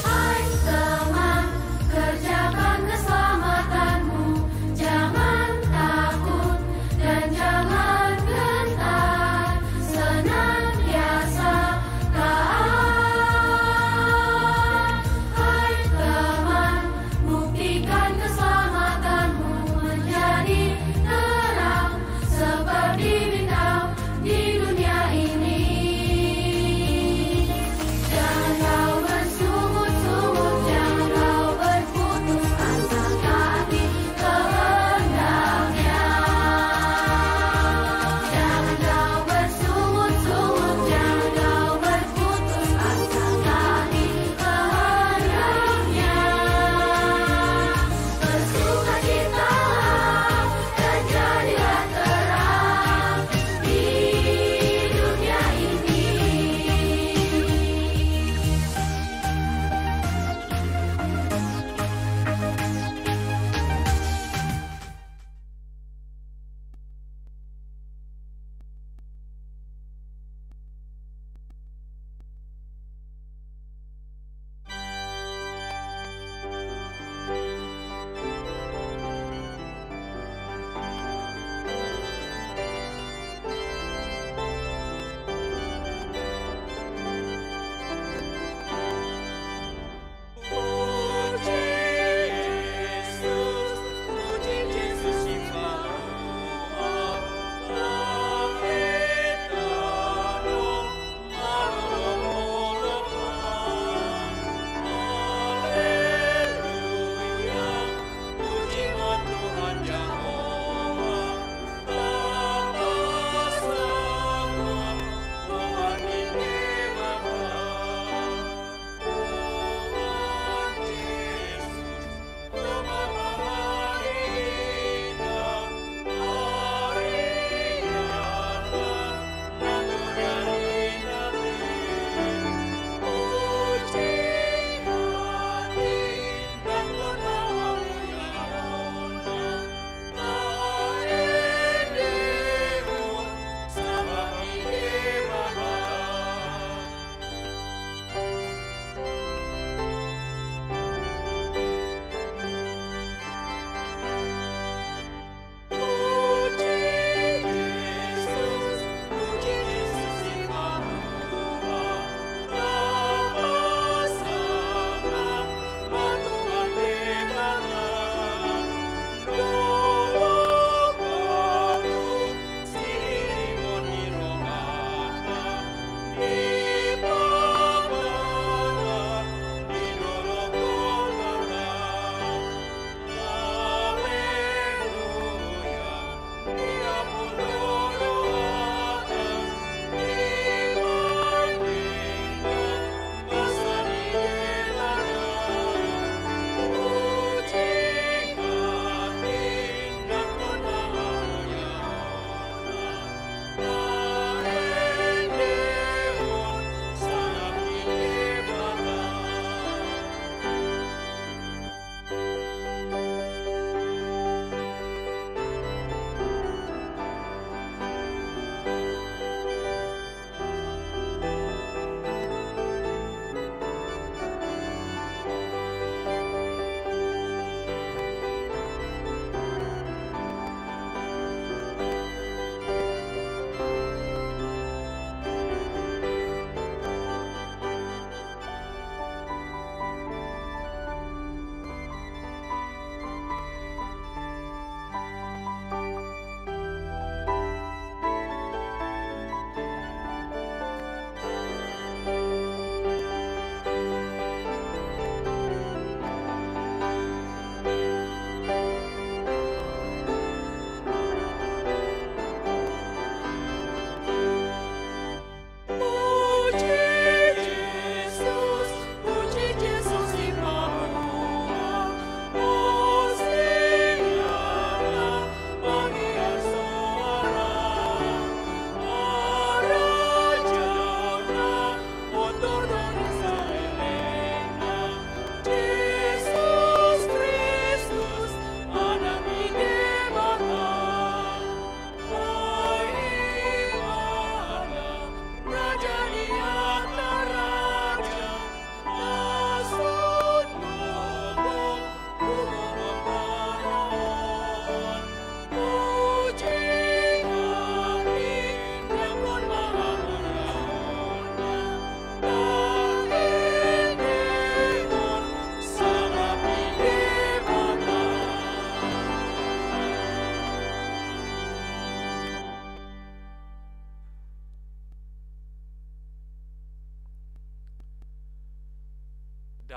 Hai teman, kerjakan keselamatanmu, jangan takut dan jangan gentar, senantiasa taat.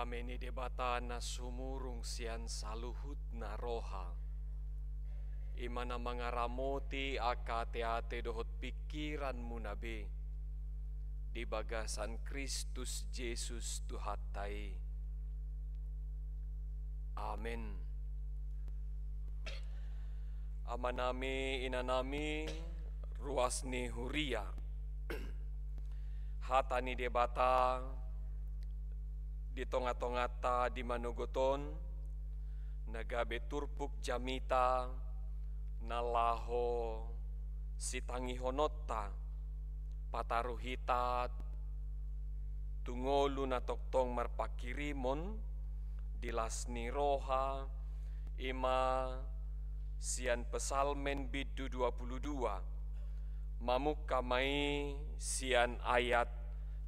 Dame ni Debata na sumurung sian saluhutna roha, i ma na mangaramoti angka ateate dohot pingkiranmuna be, di bagasan Kristus Jesus Tuhanta i. Amen. Amanami, inanami, ruas ni huria. Hata ni Debata di tonga-tonganta di manogot on, na gabe turpuk jamita na laho sitangihononta, pataru hita tu ngolu na tongtong marpanghirimon di las ni roha, i ma sian Psalmen bindu dua pulu dua, mamungka ma i sian ayat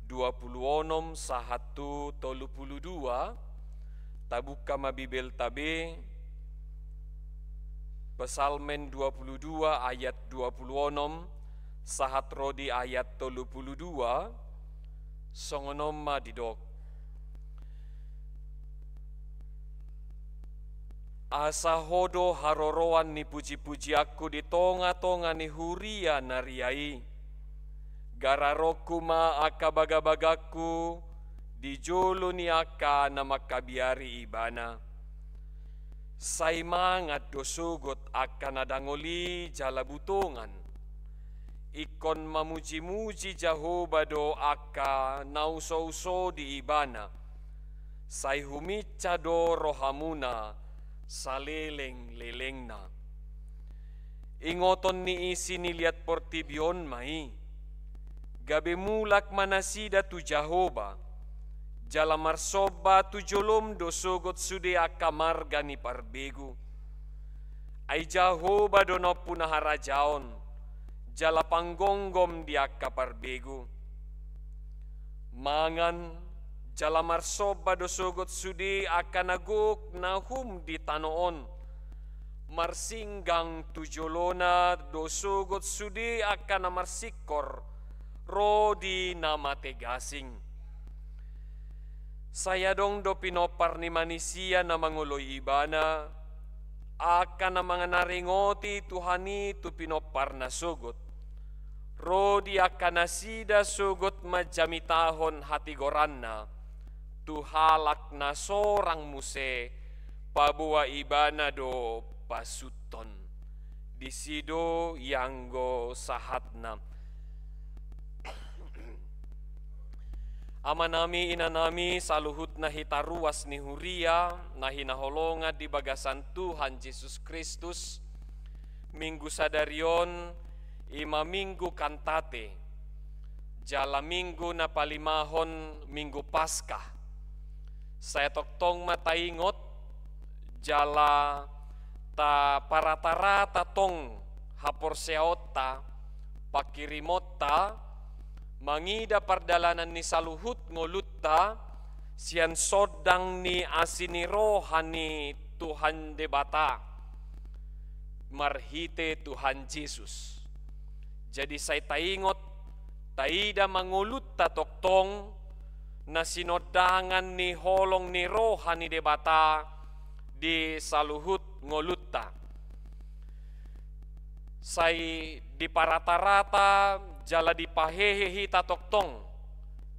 dua pulu onom sahat tu tolu pulu dua, tabungka ma Bibelta be, Psalmen dua pulu dua ayat dua pulu onom sahat ro di ayat tolu pulu dua, songon on ma didok. Asa Ho do haroroan ni puji-pujianku di tonga-tonga ni huria na ria i. Gararonku ma angka bagabagangku di jolo ni angka na mangkabiari Ibana. Sai mangan do sogot angka na dangol i jala butongan. Ingkon mamuji-muji Jahowa do angka na uso-uso di Ibana. Sai huminsa do rohamuna saleleng-lelengna. Ingoton ni isi ni liat portibi on ma i. Gabe mulak ma nasida tu Jahowa, jala marsomba tu jolom do sogot sude angka marga ni parbegu. Ai Jahowa do na ompuna harajaon, jala panggomgom di angka parbegu. Mangan, jala marsomba do sogot sude angka na gok na hum di tano on. Marsinggang tu jolona do sogot sude angka na marsingkor ro di na mate gasing. Sai adong do pinompar ni manisia na mangoloi ibana, angka na manaringoti Tuhan i tu pinomparna sogot. Ro di angka nasida sogot manjamitahon hatigoranna tu halak na sorang muse, paboa ibana do pasuthon. Disi do ianggo sahatna. Amanami, inanami, saluhutna hita ruas ni huria na hinaholongan di bagasan Tuhan Jesus Kristus, Minggu sadari on i ma Minggu Kantate, jala minggu na palimahon Minggu Paskah. Sai tongtong ma taingot jala taparata-rata tong haporseaonta, panghirimonta, mangida pardalanan ni saluhut ngolunta sian sondang ni asi ni roha ni Tuhan Debata marhite Tuhan Jesus. Jadi sai taingot, taida ma ngolunta tongtong na sinondangan ni holong ni roha ni Debata di saluhut ngolunta. Sai diparata-rata jala dipahehe hita tongtong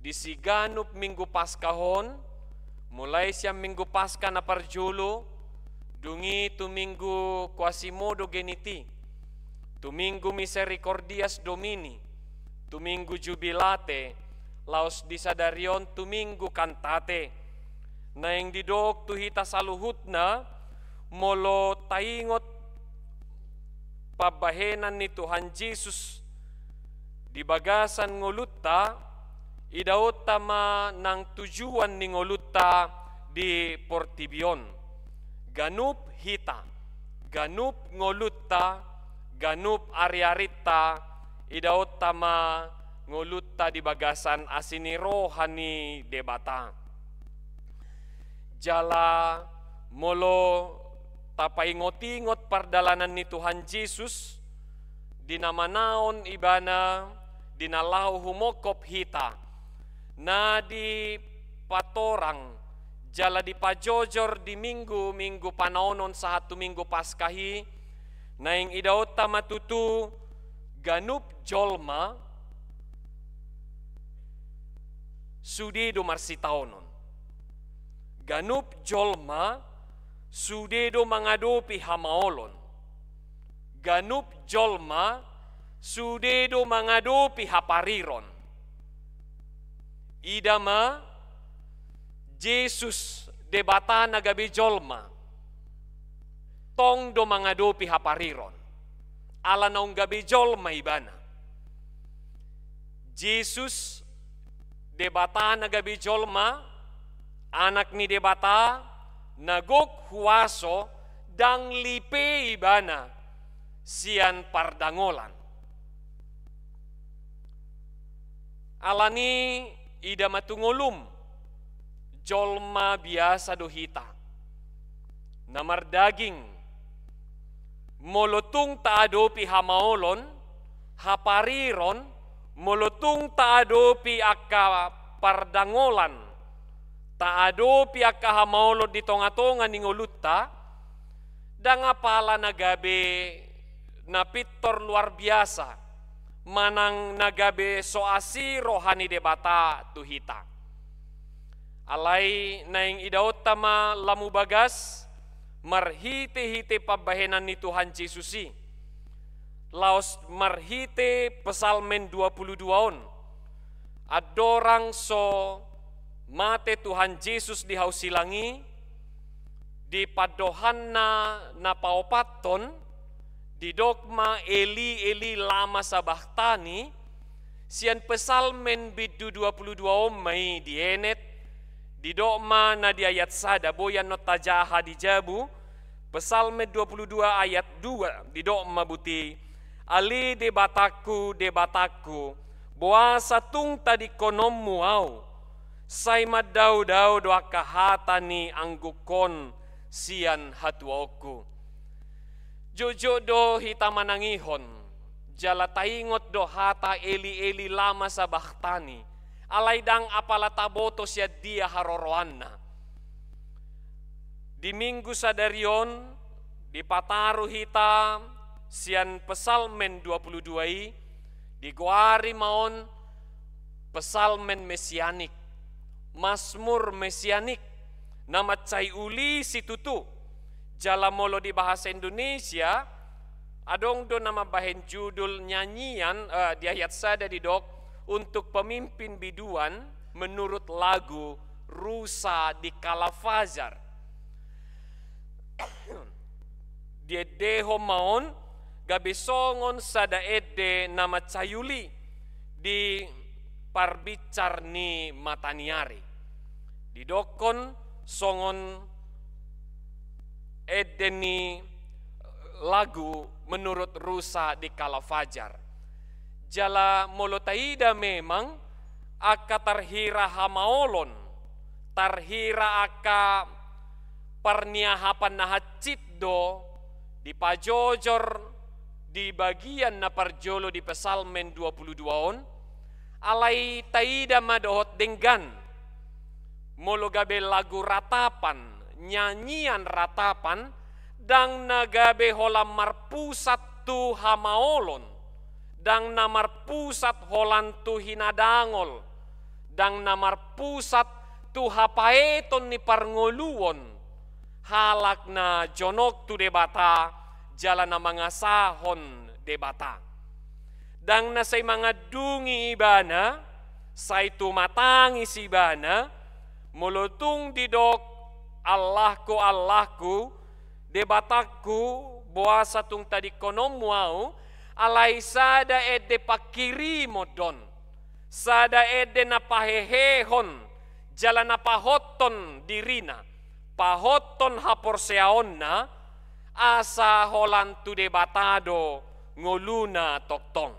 di siganup Minggu Paskah on, mulai sian Minggu Paskah na parjolo, dung i tu Minggu Quasimodogeniti, tu Minggu Misericordias Domini, tu Minggu Jubilate, laos di sadari on tu Minggu Kantate. Naeng didok tu hita saluhutna, molo taingot pambahenan ni Tuhan Jesus di bagasan ngolunta, idaonta ma nang tujuan ni ngolunta di portibi on. Ganup hita, ganup ngolunta, ganup ari-arinta, idaonta ma ngolunta di bagasan asi ni roha ni Debata. Jala molo tapaingot-ingot pardalanan ni Tuhan Jesus, di na manaon ibana, di na laho humongkop hita, na dipatorang Jala dipajojor di minggu-minggu panaonon sahat tu minggu Paskah i, naeng idaonta ma tutu ganup jolma sude do marsitaonon. Ganup jolma sude do mangadopi hamaolon. Ganup jolma sude do mangadopi hapariron. Ida ma, Jesus, Debata na gabe jolma, tong do mangadopi hapariron, ala naung gabe jolma ibana. Jesus, Debata na gabe jolma, Anak ni Debata, na gok huaso, ndang lipe ibana sian pardangolan. Alani ida ma tu ngolum, jolma biasa do hita, na mardaging. Molo tung taadopi hamaolon, hapariron, molo tung taadopi angka pardangolan, taadopi angka hamaolon di tonga-tonga ni ngolunta, ndang apala na gabe na pintor luar biasa, manang na gabe so asi roha ni Debata tu hita. Alai naeng idaonta ma lamu bagas marhite-hite pambahenan ni Tuhan Jesus i. Laos marhite Psalmen dua puluh dua on. Andorang so mate Tuhan Jesus di hau silang i, di pandohanna na paopathon, didok ma Eli, Eli, lama sabakhtani, sian Psalmen bindu dua puluh dua on ma i dienet, didok ma na di ayat sada, boi annon tajaha di jabu, Psalmen dua puluh dua ayat dua, didok ma buti, Ale Debatangku, Debatangku, boasa tung tadingkononmu ahu? Sai mandao-dao do angka hata ni anggukon sian hatuaonku. Jotjot do hita manangihon, jala taingot do hata Eli, Eli, lama sabakhtani, alai ndang apala taboto sian dia haroroanna. Di minggu sadari on, dipataru hita sian Psalmen dua puluh dua i, digoari ma on Psalmen Mesianik, Masmur Mesianik, na mansai uli situtu. Jala molo di bahasa Indonesia, adong do na mambahen judul nyanyian, eh, di ayat sada didok, untuk pemimpin biduan menurut lagu Rusa di Kala Fajar. Diendehon ma on gabe songon sada ende na mansai uli di parbinsar ni mataniari. Didokkon songon ende ni lagu menurut Rusa di Kala Fajar. Jala molo taida memang angka tarhira hamaolon, tarhira angka parniahapan na hansit do dipajojor di bagian na parjolo di Psalmen dua puluh dua on, alai taida ma dohot denggan. Molo gabe lagu ratapan, nyanyian ratapan, ndang na gabe holan marpusat tu hamaolon, ndang na marpusat holan tu hinadangol, ndang na marpusat tu hapaeton ni parngoluon, halak na jonok tu Debata, jala na mangasahon Debata. Ndang na sai mangandungi ibana, sai tumatangis ibana, molo tung didok, Allahku, Allahku, Debatangku, boasa tung tadingkononmu ahu, alai sada ende pangkirimon do on, sada ende na pahehehon, jala na pahothon dirina, pahothon haporseaonna, asa holan tu Debata do ngoluna tongtong.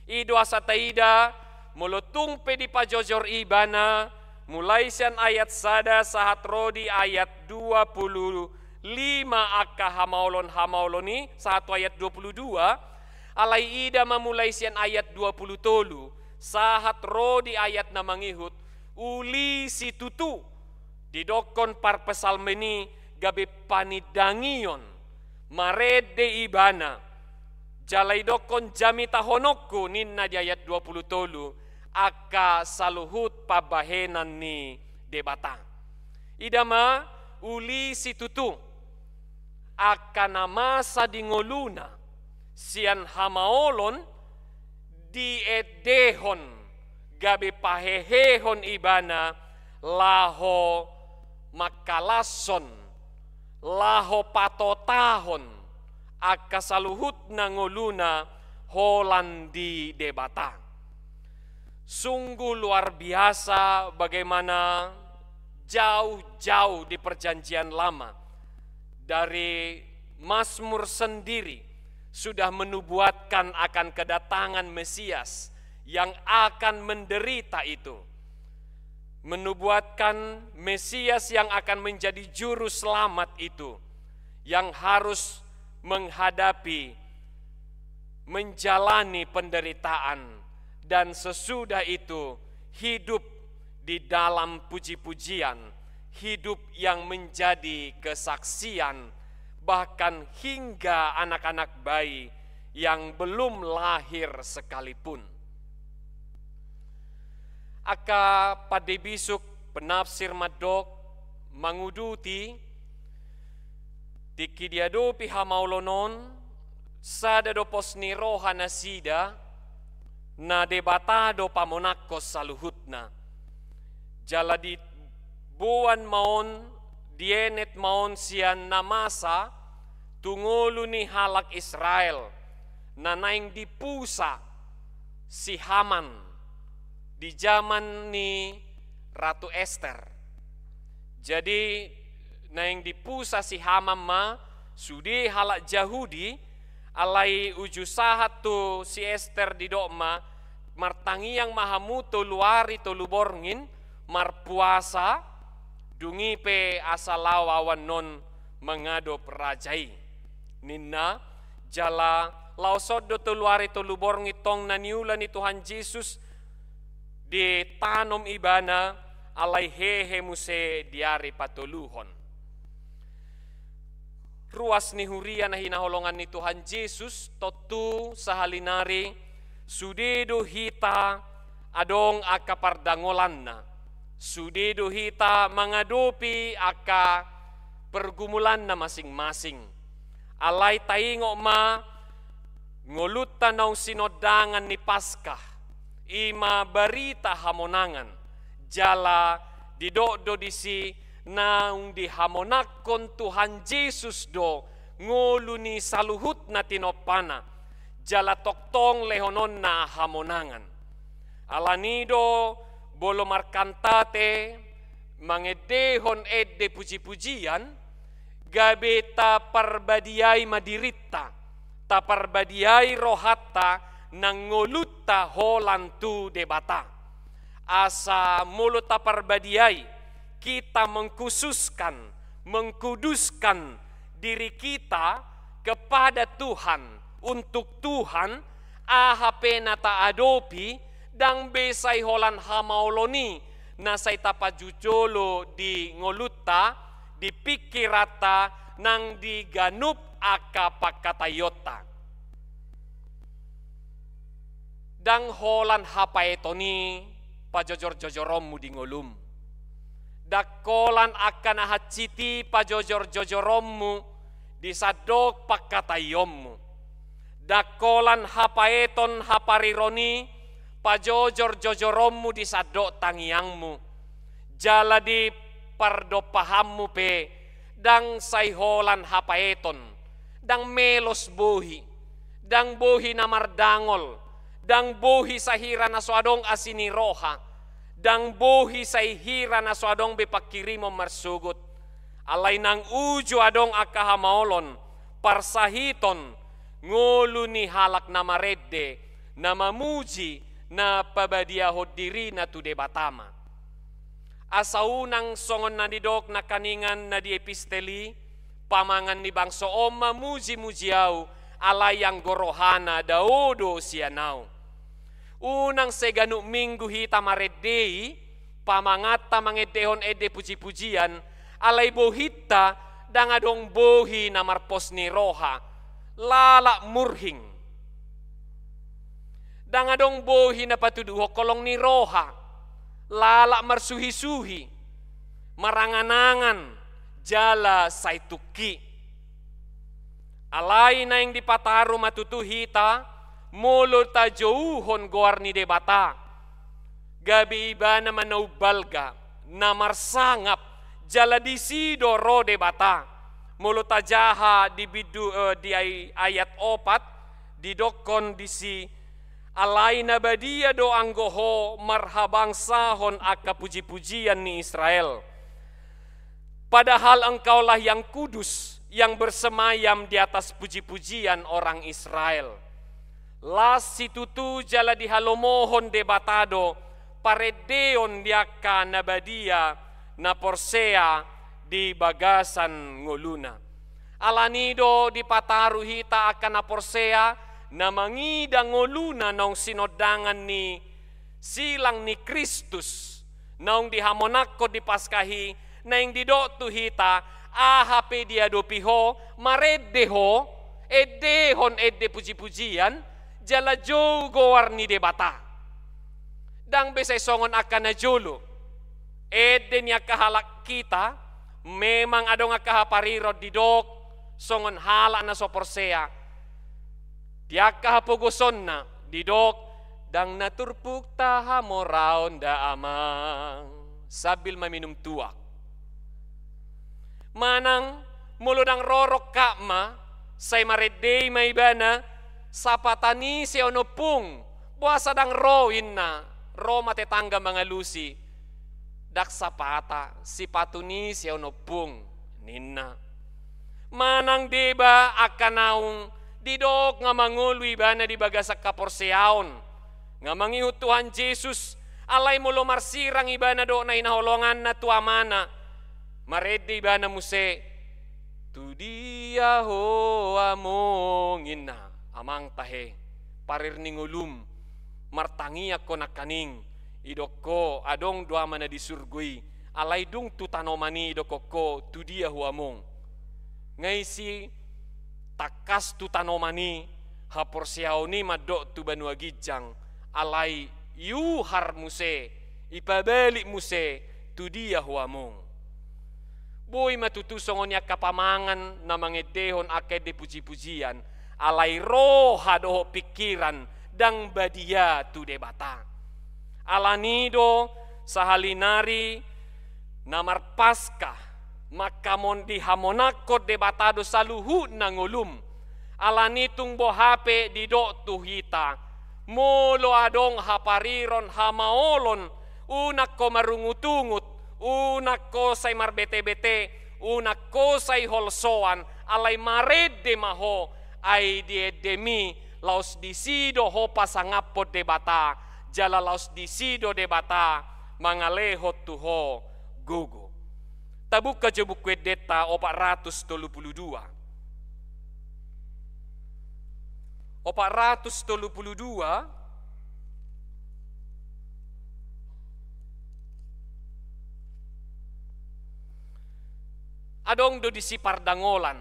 I do asa taida, molo tung pe dipajojor ibana, mulai sian ayat sada sahat ro di ayat dua puluh lima angka hamaolon-hamaolon i, sahat tu ayat dua puluh dua, alai ida ma mulai sian ayat dua puluh tolu, sahat ro di ayat na mangihut, uli situtu, Didokkon parpsalmen i gabe panindangion, marende ibana, jala idokkon jamitahononku ninna di ayat dua pulu tolu, angka saluhut pambahenan ni Debata. Ida ma uli situtu, angka na masa di ngoluna sian hamaolon diendehon gabe pahehehon ibana laho mangkalashon, laho patotahon angka saluhutna ngoluna holan di Debata. Sungguh luar biasa bagaimana jauh-jauh di Perjanjian Lama, dari Mazmur sendiri sudah menubuatkan akan kedatangan Mesias yang akan menderita itu, menubuatkan Mesias yang akan menjadi juru selamat itu, yang harus menghadapi, menjalani penderitaan, dan sesudah itu hidup di dalam puji-pujian, hidup yang menjadi kesaksian, bahkan hingga anak-anak bayi yang belum lahir sekalipun. Angka pande bisuk penafsir mandok, manguduti tingki diadopi hamaolon on, sada do pos ni roha nasida, na Debata do pamonangkon saluhutna. Jala diboan ma on, dienet ma on sian na masa tu ngolu ni halak Israel, na naeng dipusa si Haman di jaman ni Ratu Ester. Jadi, naeng dipusa si Haman ma sude halak Jahudi, alai uju sahat tu si Ester didok ma, martangiang ma hamu tolu ari tolu borngin, marpuasa, dung i pe asa laho ahu annon mangadop raja i, ninna. Jala laos on do tolu ari tolu borngin tong na niula ni Tuhan Jesus, ditanom ibana, alai hehe muse di ari patoluhon. Ruas ni huria na hinaholongan ni Tuhan Jesus, tontu sahali nari sude do hita adong angka pardangolanna, sude do hita mangadopi angka pergumulanna masing-masing. Alai taingot ma, ngolunta naung sinondangan ni Paskah, i ma barita hamonangan, jala didok do disi naung dihamonangkon Tuhan Jesus do ngolu ni saluhut na tinompana, jala tongtong lehononna hamonangan. Alani do molo markantate mangendehon ende puji-pujian, gabe taparbadiai ma dirinta, taparbadiai rohanta nang ngolunta holan tu Debata. Asa molo taparbadiai, kita mengkhususkan, mengkuduskan diri kita kepada Tuhan, untuk Tuhan, aha pe na taadopi, ndang be sai holan hamaolon i na sai tapajujolo di ngolunta, di pingkiranta, nang di ganup angka pangkataionta. Ndang holan hapaeton i pajojor-jojoronmu di ngolum. Ndang holan angka na hansit i pajojor-jojoronmu di sandok pangkataionmu. Ndang holan hapaeton hapariron i pajojor-jojoronmu di sandok tangiangmu. Jala di pardompahanmu pe ndang sai holan hapaeton, ndang melos bohi, ndang bohi na mardangol, ndang bohi sahira na so adong asi ni roha, ndang bohi sahira na so adong be pangkirimon marsogot. Alai nang uju adong angka hamaolon, parsahiton, ngolu ni halak na marende, na mamuji, na pabadiahon dirina tu Debata ma. Asa unang songon na nidok nangkaningan na di epistel i, pamangan ni bangso on mamuji-muji ahu, alai anggo rohana dao do sian ahu. Unang sai ganup minggu hita marende i, pamanganta mangendehon ende puji-pujian, alai bohinta ndang adong bohi na marpos ni roha, lalap murhing. Ndang adong bohi na patuduhon holong ni roha, lalap marsuhi-suhi, marangan-angan, jala sai tungki. Alai naeng dipataru ma tutu hita, molo tajouhon goar ni Debata, gabe Ibana ma na umbalga, na marsangap, jala disi do ro Debata. Molo tajaha di bindu, eh, di ay-, ayat opat, didokkon disi, "Alai na badia do anggo Ho marhabangsahon angka puji-pujian ni Israel. Padahal Engkaulah yang kudus, yang bersemayam di atas puji-pujian orang Israel." Las situtu jala dihalomohon Debata do parendeon di angka na badia na porsea di bagasan ngoluna. Alani do dipataru hita angka na porsea, na mangida ngoluna naung sinondangan ni silang ni Kristus, naung dihamonangkon di Paskah i, naeng didok tu hita, aha pe diadopi ho, marende ho, endehon ende puji-pujian, jala jou goar ni Debata. Ndang be sai songon angka na jolo. Ende ni angka halak hita, memang adong angka hapariron didok, songon halak na so porsea. Di angka hapogosonna, didok, "Ndang na turpukta hamoraon da, Amang." Sambil maminum tuak. Manang, molo ndang ro rongkap ma, sai marende i ma ibana, "Sapata ni ise on, Ompung, boasa ndang ro?" ninna, ro ma tetangga mangalusi. "Ndang sapata, sipatu ni ise on, Ompung," ninna. Manang deba angka naung didok nga mangolu ibana di bagasan haporseaon, nga mangihut Tuhan Jesus, alai molo marsirang ibana dohot na hinaholonganna tu Amana, marende ibana muse, "Tu dia ho, Among?" ninna. Amang tahe, parir ni ngolum, martangiang ho nangkaning, didok ho, adong do Amana di surgo i, alai dung tu tanoman i didokkon ho, "Tu dia ho, Among?" Nga isi tangkas tu tanoman i, haporseaon i mandok tu banua ginjang, alai diuhar muse, dipabalik muse, "Tu dia ho, Among?" Boi ma tutu songon i angka pamangan na mangendehon angka ende puji-pujian, alai roha dohot pingkiran ndang badia tu Debata. Alani do sahali nari na marpaskah, manghamon, dihamonangkon Debata do saluhutna ngolum. Alani tung boha pe didok tu hita, molo adong hapariron, hamaolon, unang ho marungut-ungut, unang ho sai marbete-bete, unang ho sai holsoan, alai marende ma ho, ai di endemi laos disi do ho pasangaphon Debata, jala laos disi do Debata mangalehon tu ho gogo. Tabuka jo Buku Endenta opat ratus tolu pulu dua. Opat ratus tolu pulu dua. Adong do disi pardangolan,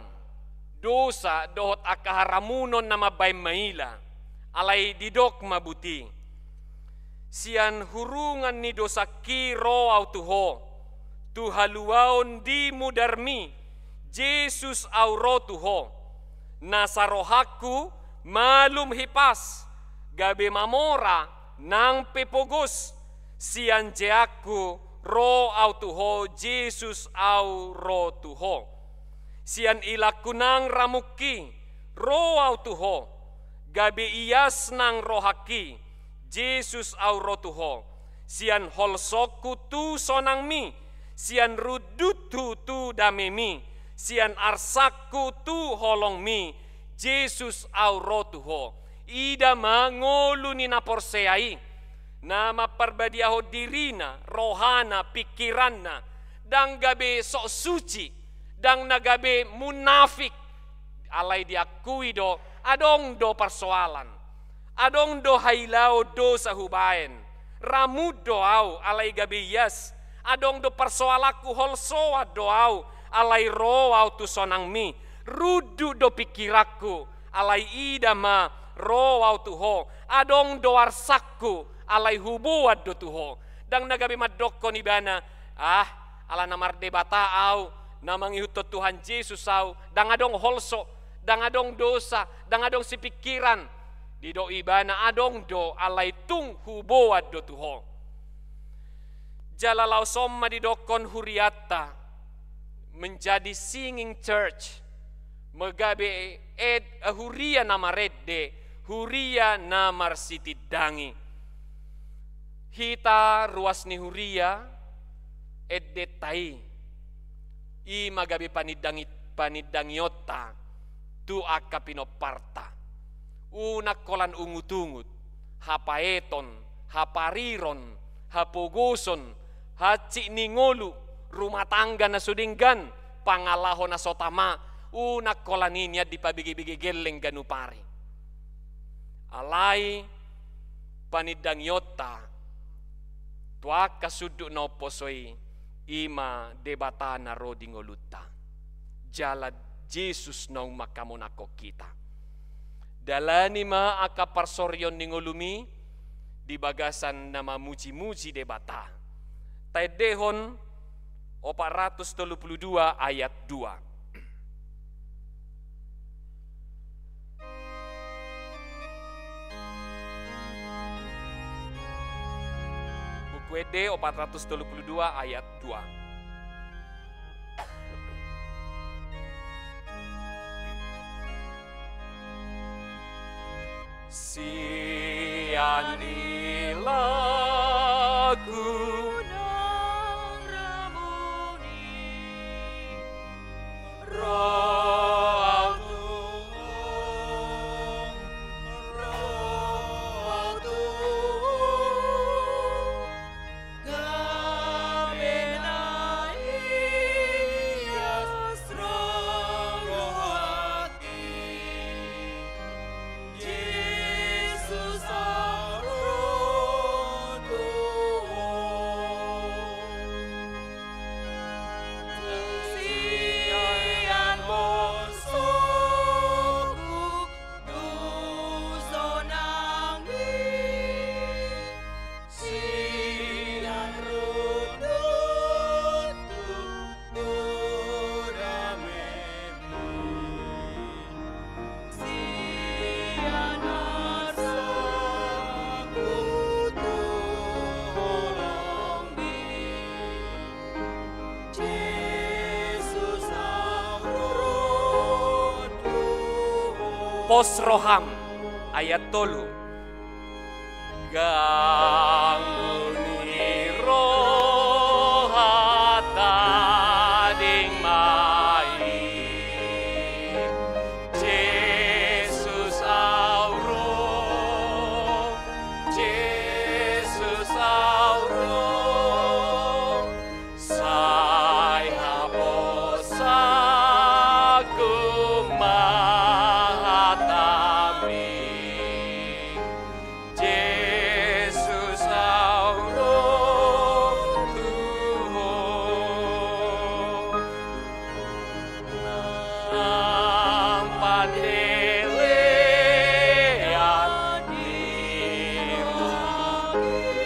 dosa dohot angka haramunon na mambahen maila, alai didok ma buti. Sian hurungan ni dosangki ro au tu ho, tu haluaon di mudarmi, Jesus, au ro tu ho. Nasa rohangku malum hipas, gabe mamora nang pe pogos, sian jeanku ro au tu ho, Jesus, au ro tu ho. Sian ilangku nang ramungki ro au tu ho, gabe ias nang rohangki, Jesus, au ro tu ho. Sian holsongku tu sonangmi, sian runduthu tu damemi, sian arsakku tu holongmi, Jesus, au ro tu ho. Ida ma ngolu ni na porsea i, na mamparbadiahon dirina, rohana, pingkiranna, ndang gabe sok suci, ndang na gabe munafik, alai diakui do, adong do parsoalan, adong do hailaon dosa hubahen, Ramun do ahu, alai gabe ias. Adong do parsoalanku, holsoan do ahu, alai ro ahu tu sonangmi. Runduk do pingkiranku, alai ida ma, ro ahu tu ho. Adong do arsakku, alai huboan do tu ho. Ndang na gabe mandokkon ibana, ah, ala na mardebata ahu, na mangihuthon Tuhan Jesus ahu, ndang adong holso, ndang adong dosa, ndang adong sipingkiran. Didok ibana, adong do, alai tung huboan do tu ho. Jala laos on ma didokkon hurianta, menjadi singing church, manggabe ed-, huria na marende, huria na marsitindangi. Hita ruas ni huria, endenta i, i ma gabe panindangi-, panindangionta tu angka pinomparta. Unang holan ungutungut, hapaeton, hapariron, hapogoson, hansit ni ngolu, rumah tangga na so denggan, pangalaho na so tama, unang holan i nian dipabegebege gelleng ganup ari. Alai panindangionta tu angka sundut na umposo i, i ma Debata na ro di ngolunta. Jala Jesus naung manghamonanghon hita. Dalani ma angka parsorion ni ngolumi di bagasan na mamujimuji Debata. Taendehon opat ratus tolu pulu dua ayat dua. Buku Ende opat ratus tolu pulu dua ayat dua. Sian i lagu nang ramuni, ro ahu tu ho, ro ahu tu ho. Gabe na ias rohangki, Jesus ahu ro tu ho. Sian bosokku tu sonangmi, sian rundutku tu damemi, sian arsakku tu holongmi. Jesus ahu ro tu ho. Pos roham, ayat tolu. Ganggu ni roha tading ma i. Jesus ahu ro, Jesus ahu ro. Sai haposanku ma hatami, Jesus ahu ro tu ho. Nang pandelean ni rohangki,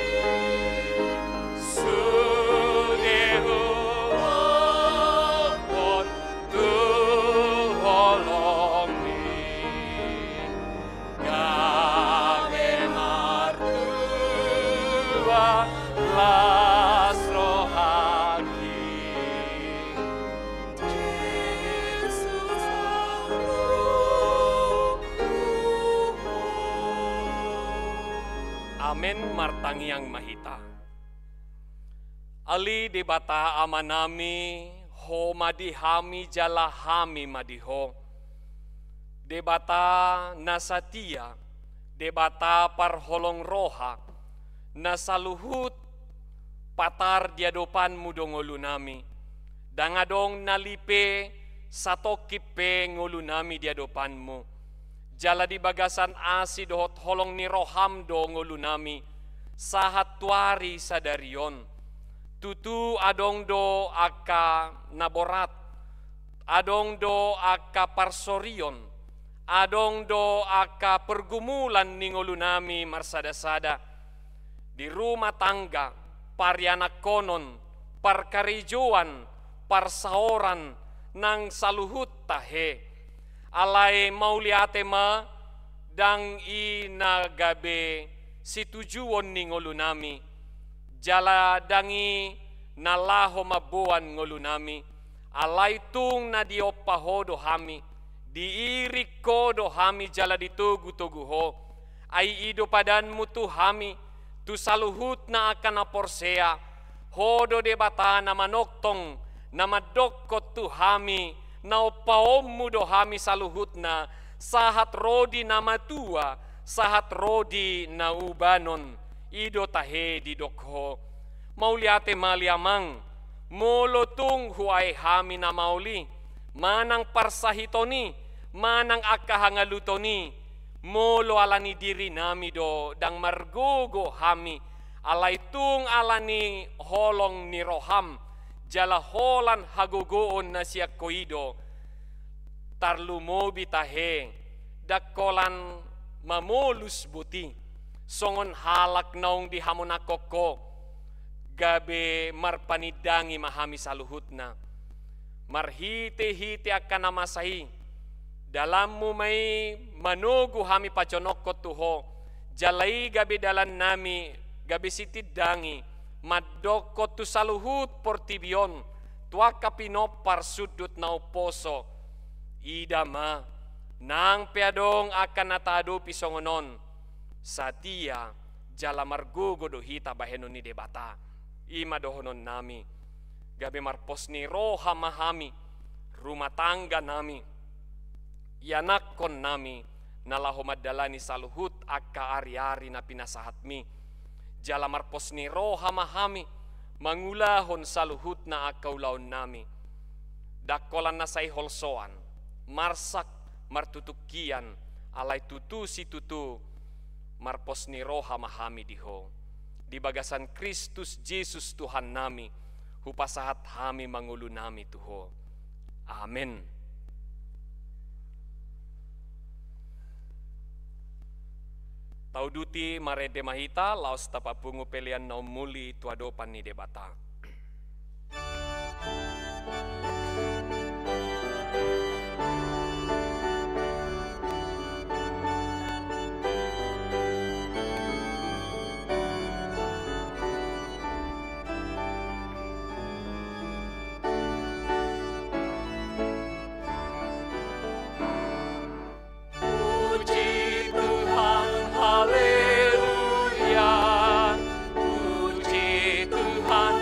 sude hulokhon tu holongmi, gabe martua las rohangki. Amen. Martangiang ma hita. Ale Debata Amanami, Ho ma di hami jala hami ma di Ho. Debata na satia, Debata parholong roha, na saluhut patar di adopanmu do ngolunami. Ndang adong na lipe satongkin pe ngolunami di adopanmu. Jala di bagasan asi dohot holong ni roham do ngolunami sahat tu ari sadari on. Tutu adong do angka na borat, adong do angka parsorion, adong do angka pergumulan ni ngolunami marsada-sada. Di rumah tangga, parianakkonon, parkarejoan, parsaoran, nang saluhut tahe. Alai mauliate ma, ndang i na gabe situjuon ni ngolunami, jala ndang i na laho mamboan ngolunami, alai tung na diompa Ho do hami, diiring Ho do hami jala ditogu-togu Ho. Ai i do padanMu tu hami, tu saluhutna angka na porsea. Ho do Debata na manongtong, na mandokkon tu hami, na ompaonMu do hami saluhutna, sahat ro di na matua, sahat ro di na ubanon, i do tahe didok Ho. Mauliate ma ale Amang, molo tung huae hami na maol i, manang parsahiton i, manang angka hangaluton i, molo ala ni dirinami do ndang margogo hami, alai tung ala ni holong ni rohaM, jala holan hagogoon na sian Ho i do, tarlumobi tahe, ndang holan mamolus boti, songon halak naung dihamonangkon Ho, gabe marpanindangi ma hami saluhutna. Marhite-hite angka na masa i, dalanMu ma i manogu hami pajonongkon tu Ho, jala i gabe dalannami, gabe sitindangi, mandokkon tu saluhut portibi on, tu angka pinompar sundut na umposo. Ida ma, nang pe adong angka na taadopi songon on, satia jala margogo do hita bahenon ni Debata. I ma dohononnami, gabe marpos ni roha ma hami, rumah tangganami, ianakkonnami, na laho mandalani saluhut angka ari-ari na pinasahatMi. Jala marpos ni roha ma hami, mangulahon saluhutna angka ulaonnami. Ndang holan na sai holsoan, marsak, martutung hian, alai tutu situtu, marpos ni roha ma hami di Ho. Di bagasan Kristus Jesus Tuhannami, hupasahat hami ma ngolunami tu Ho. Amen. Tauduti marende ma hita, laos tapapungu pelean na umuli tu adopan ni Debata. Puji Tuhan, haleluya. Puji Tuhan,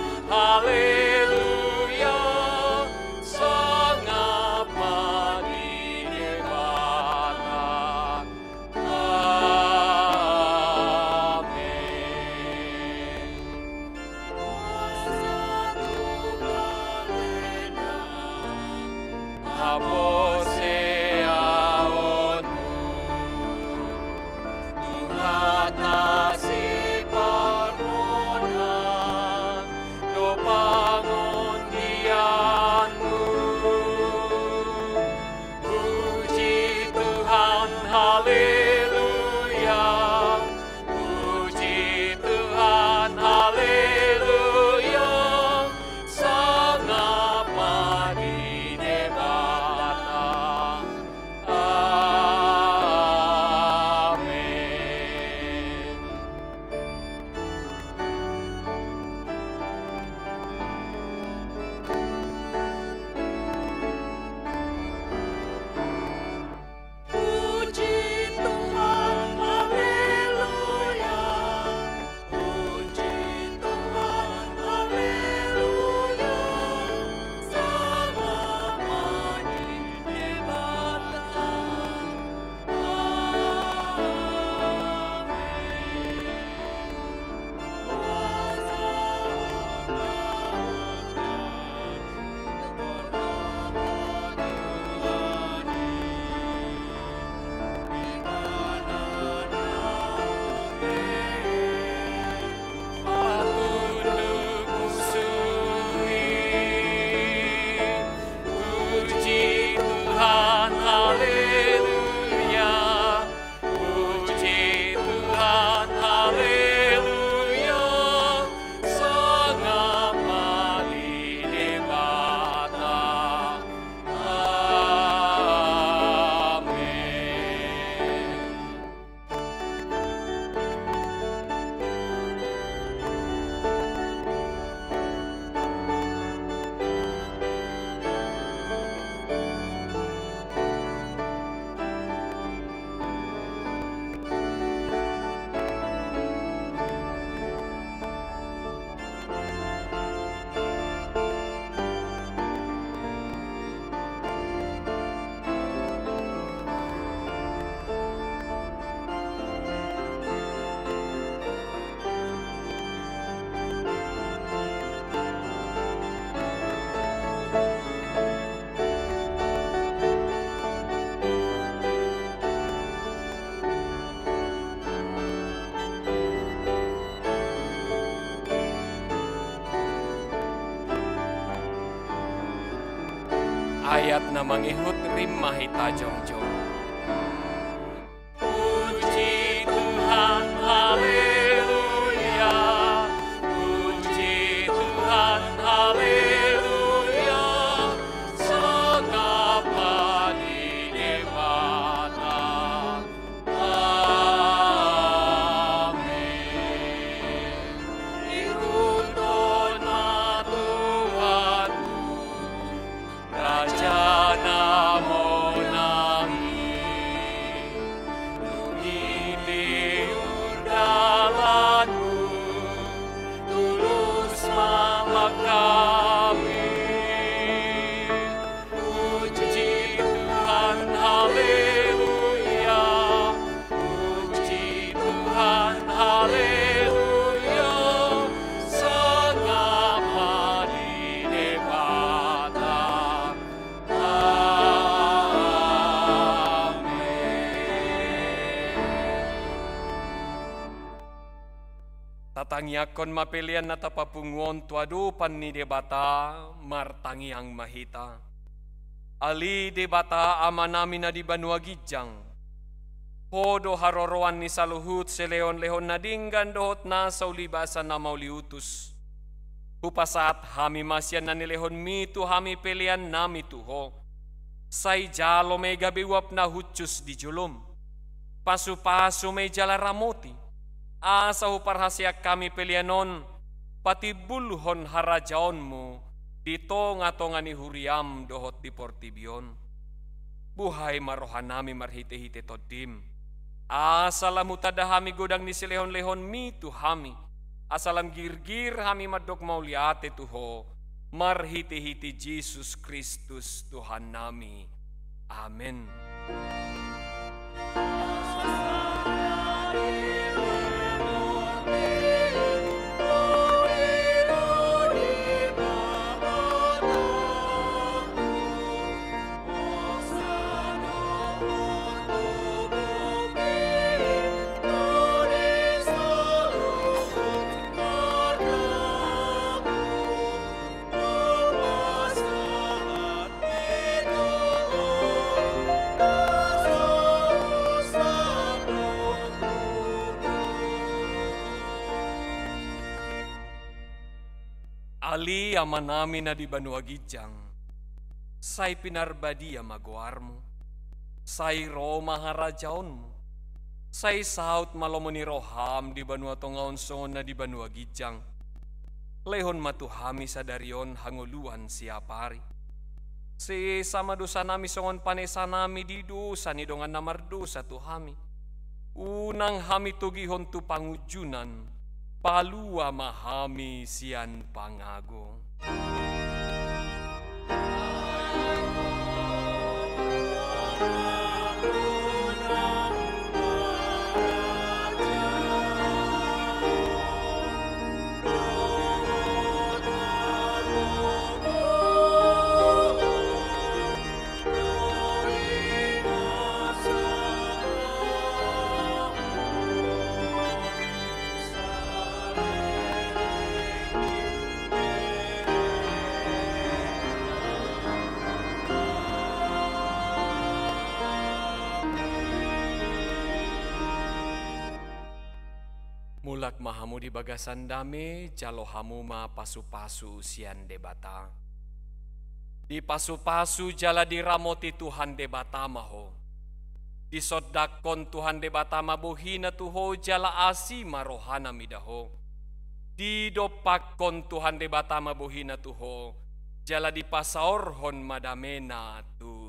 Mauliate na mangihut, rim ma hita jongjong. Puji Tuhan, haleluya. Puji Tuhan, haleluya. Sangap ma di Debata. Amen. Ihuthon ma Tuhan, Raja na monang i. Dung i liur dalanmu, tulus ma langkami. Puji Tuhan, haleluya. Puji Tuhan, haleluya. Sangap ma di Debata. Amen. Tatangiangkon ma pelean na tapapungu on tu adopan ni Debata. Martangiang ma hita. Ale Debata Amanami na di banua ginjang, Ho do haroroan ni saluhut silehonlehon na denggan dohot nasa ulibasa na mauliutus. Hupasahat hami ma sian na nilehonMi tu hami peleannami tu Ho. Sai jalo ma i gabe uap na hushus di joloM. Pasupasu ma i jala ramoti, asa huparhaseang hami pelean on patimbulhon harajaonMu di tongatonga ni huriaM dohot di portibi on. Buhai ma rohanami marhitehite TondiM, asa lam hutanda hami godang ni silehonlehonMi tu hami, asa lam girgir hami mandok mauliate tu Ho, marhitehite Jesus Kristus Tuhannami. Amen. Ale Amanami na di banua ginjang, sai pinarbadia ma goarMu. Sai ro ma harajaonMu. Sai saut ma lomo ni rohaM di banua tonga on songon na di banua ginjang. Lehon ma tu hami sadari on hangoluan siapari. Sesa ma dosanami songon panesanami di dosa ni dongan na mardosa tu hami. Unang hami togihon tu pangunjunan, palua ma hami sian pangago. Mulak ma hamu di bagasan dame, jalo hamu ma pasupasu sian Debata. Dipasupasu jala diramoti Tuhan Debata ma ho. Disondangkon Tuhan Debata ma bohiNa tu ho jala asi ma rohaNa mida ho. Didompakkon Tuhan Debata ma bohiNa tu ho jala dipasaorhon ma dameNa tu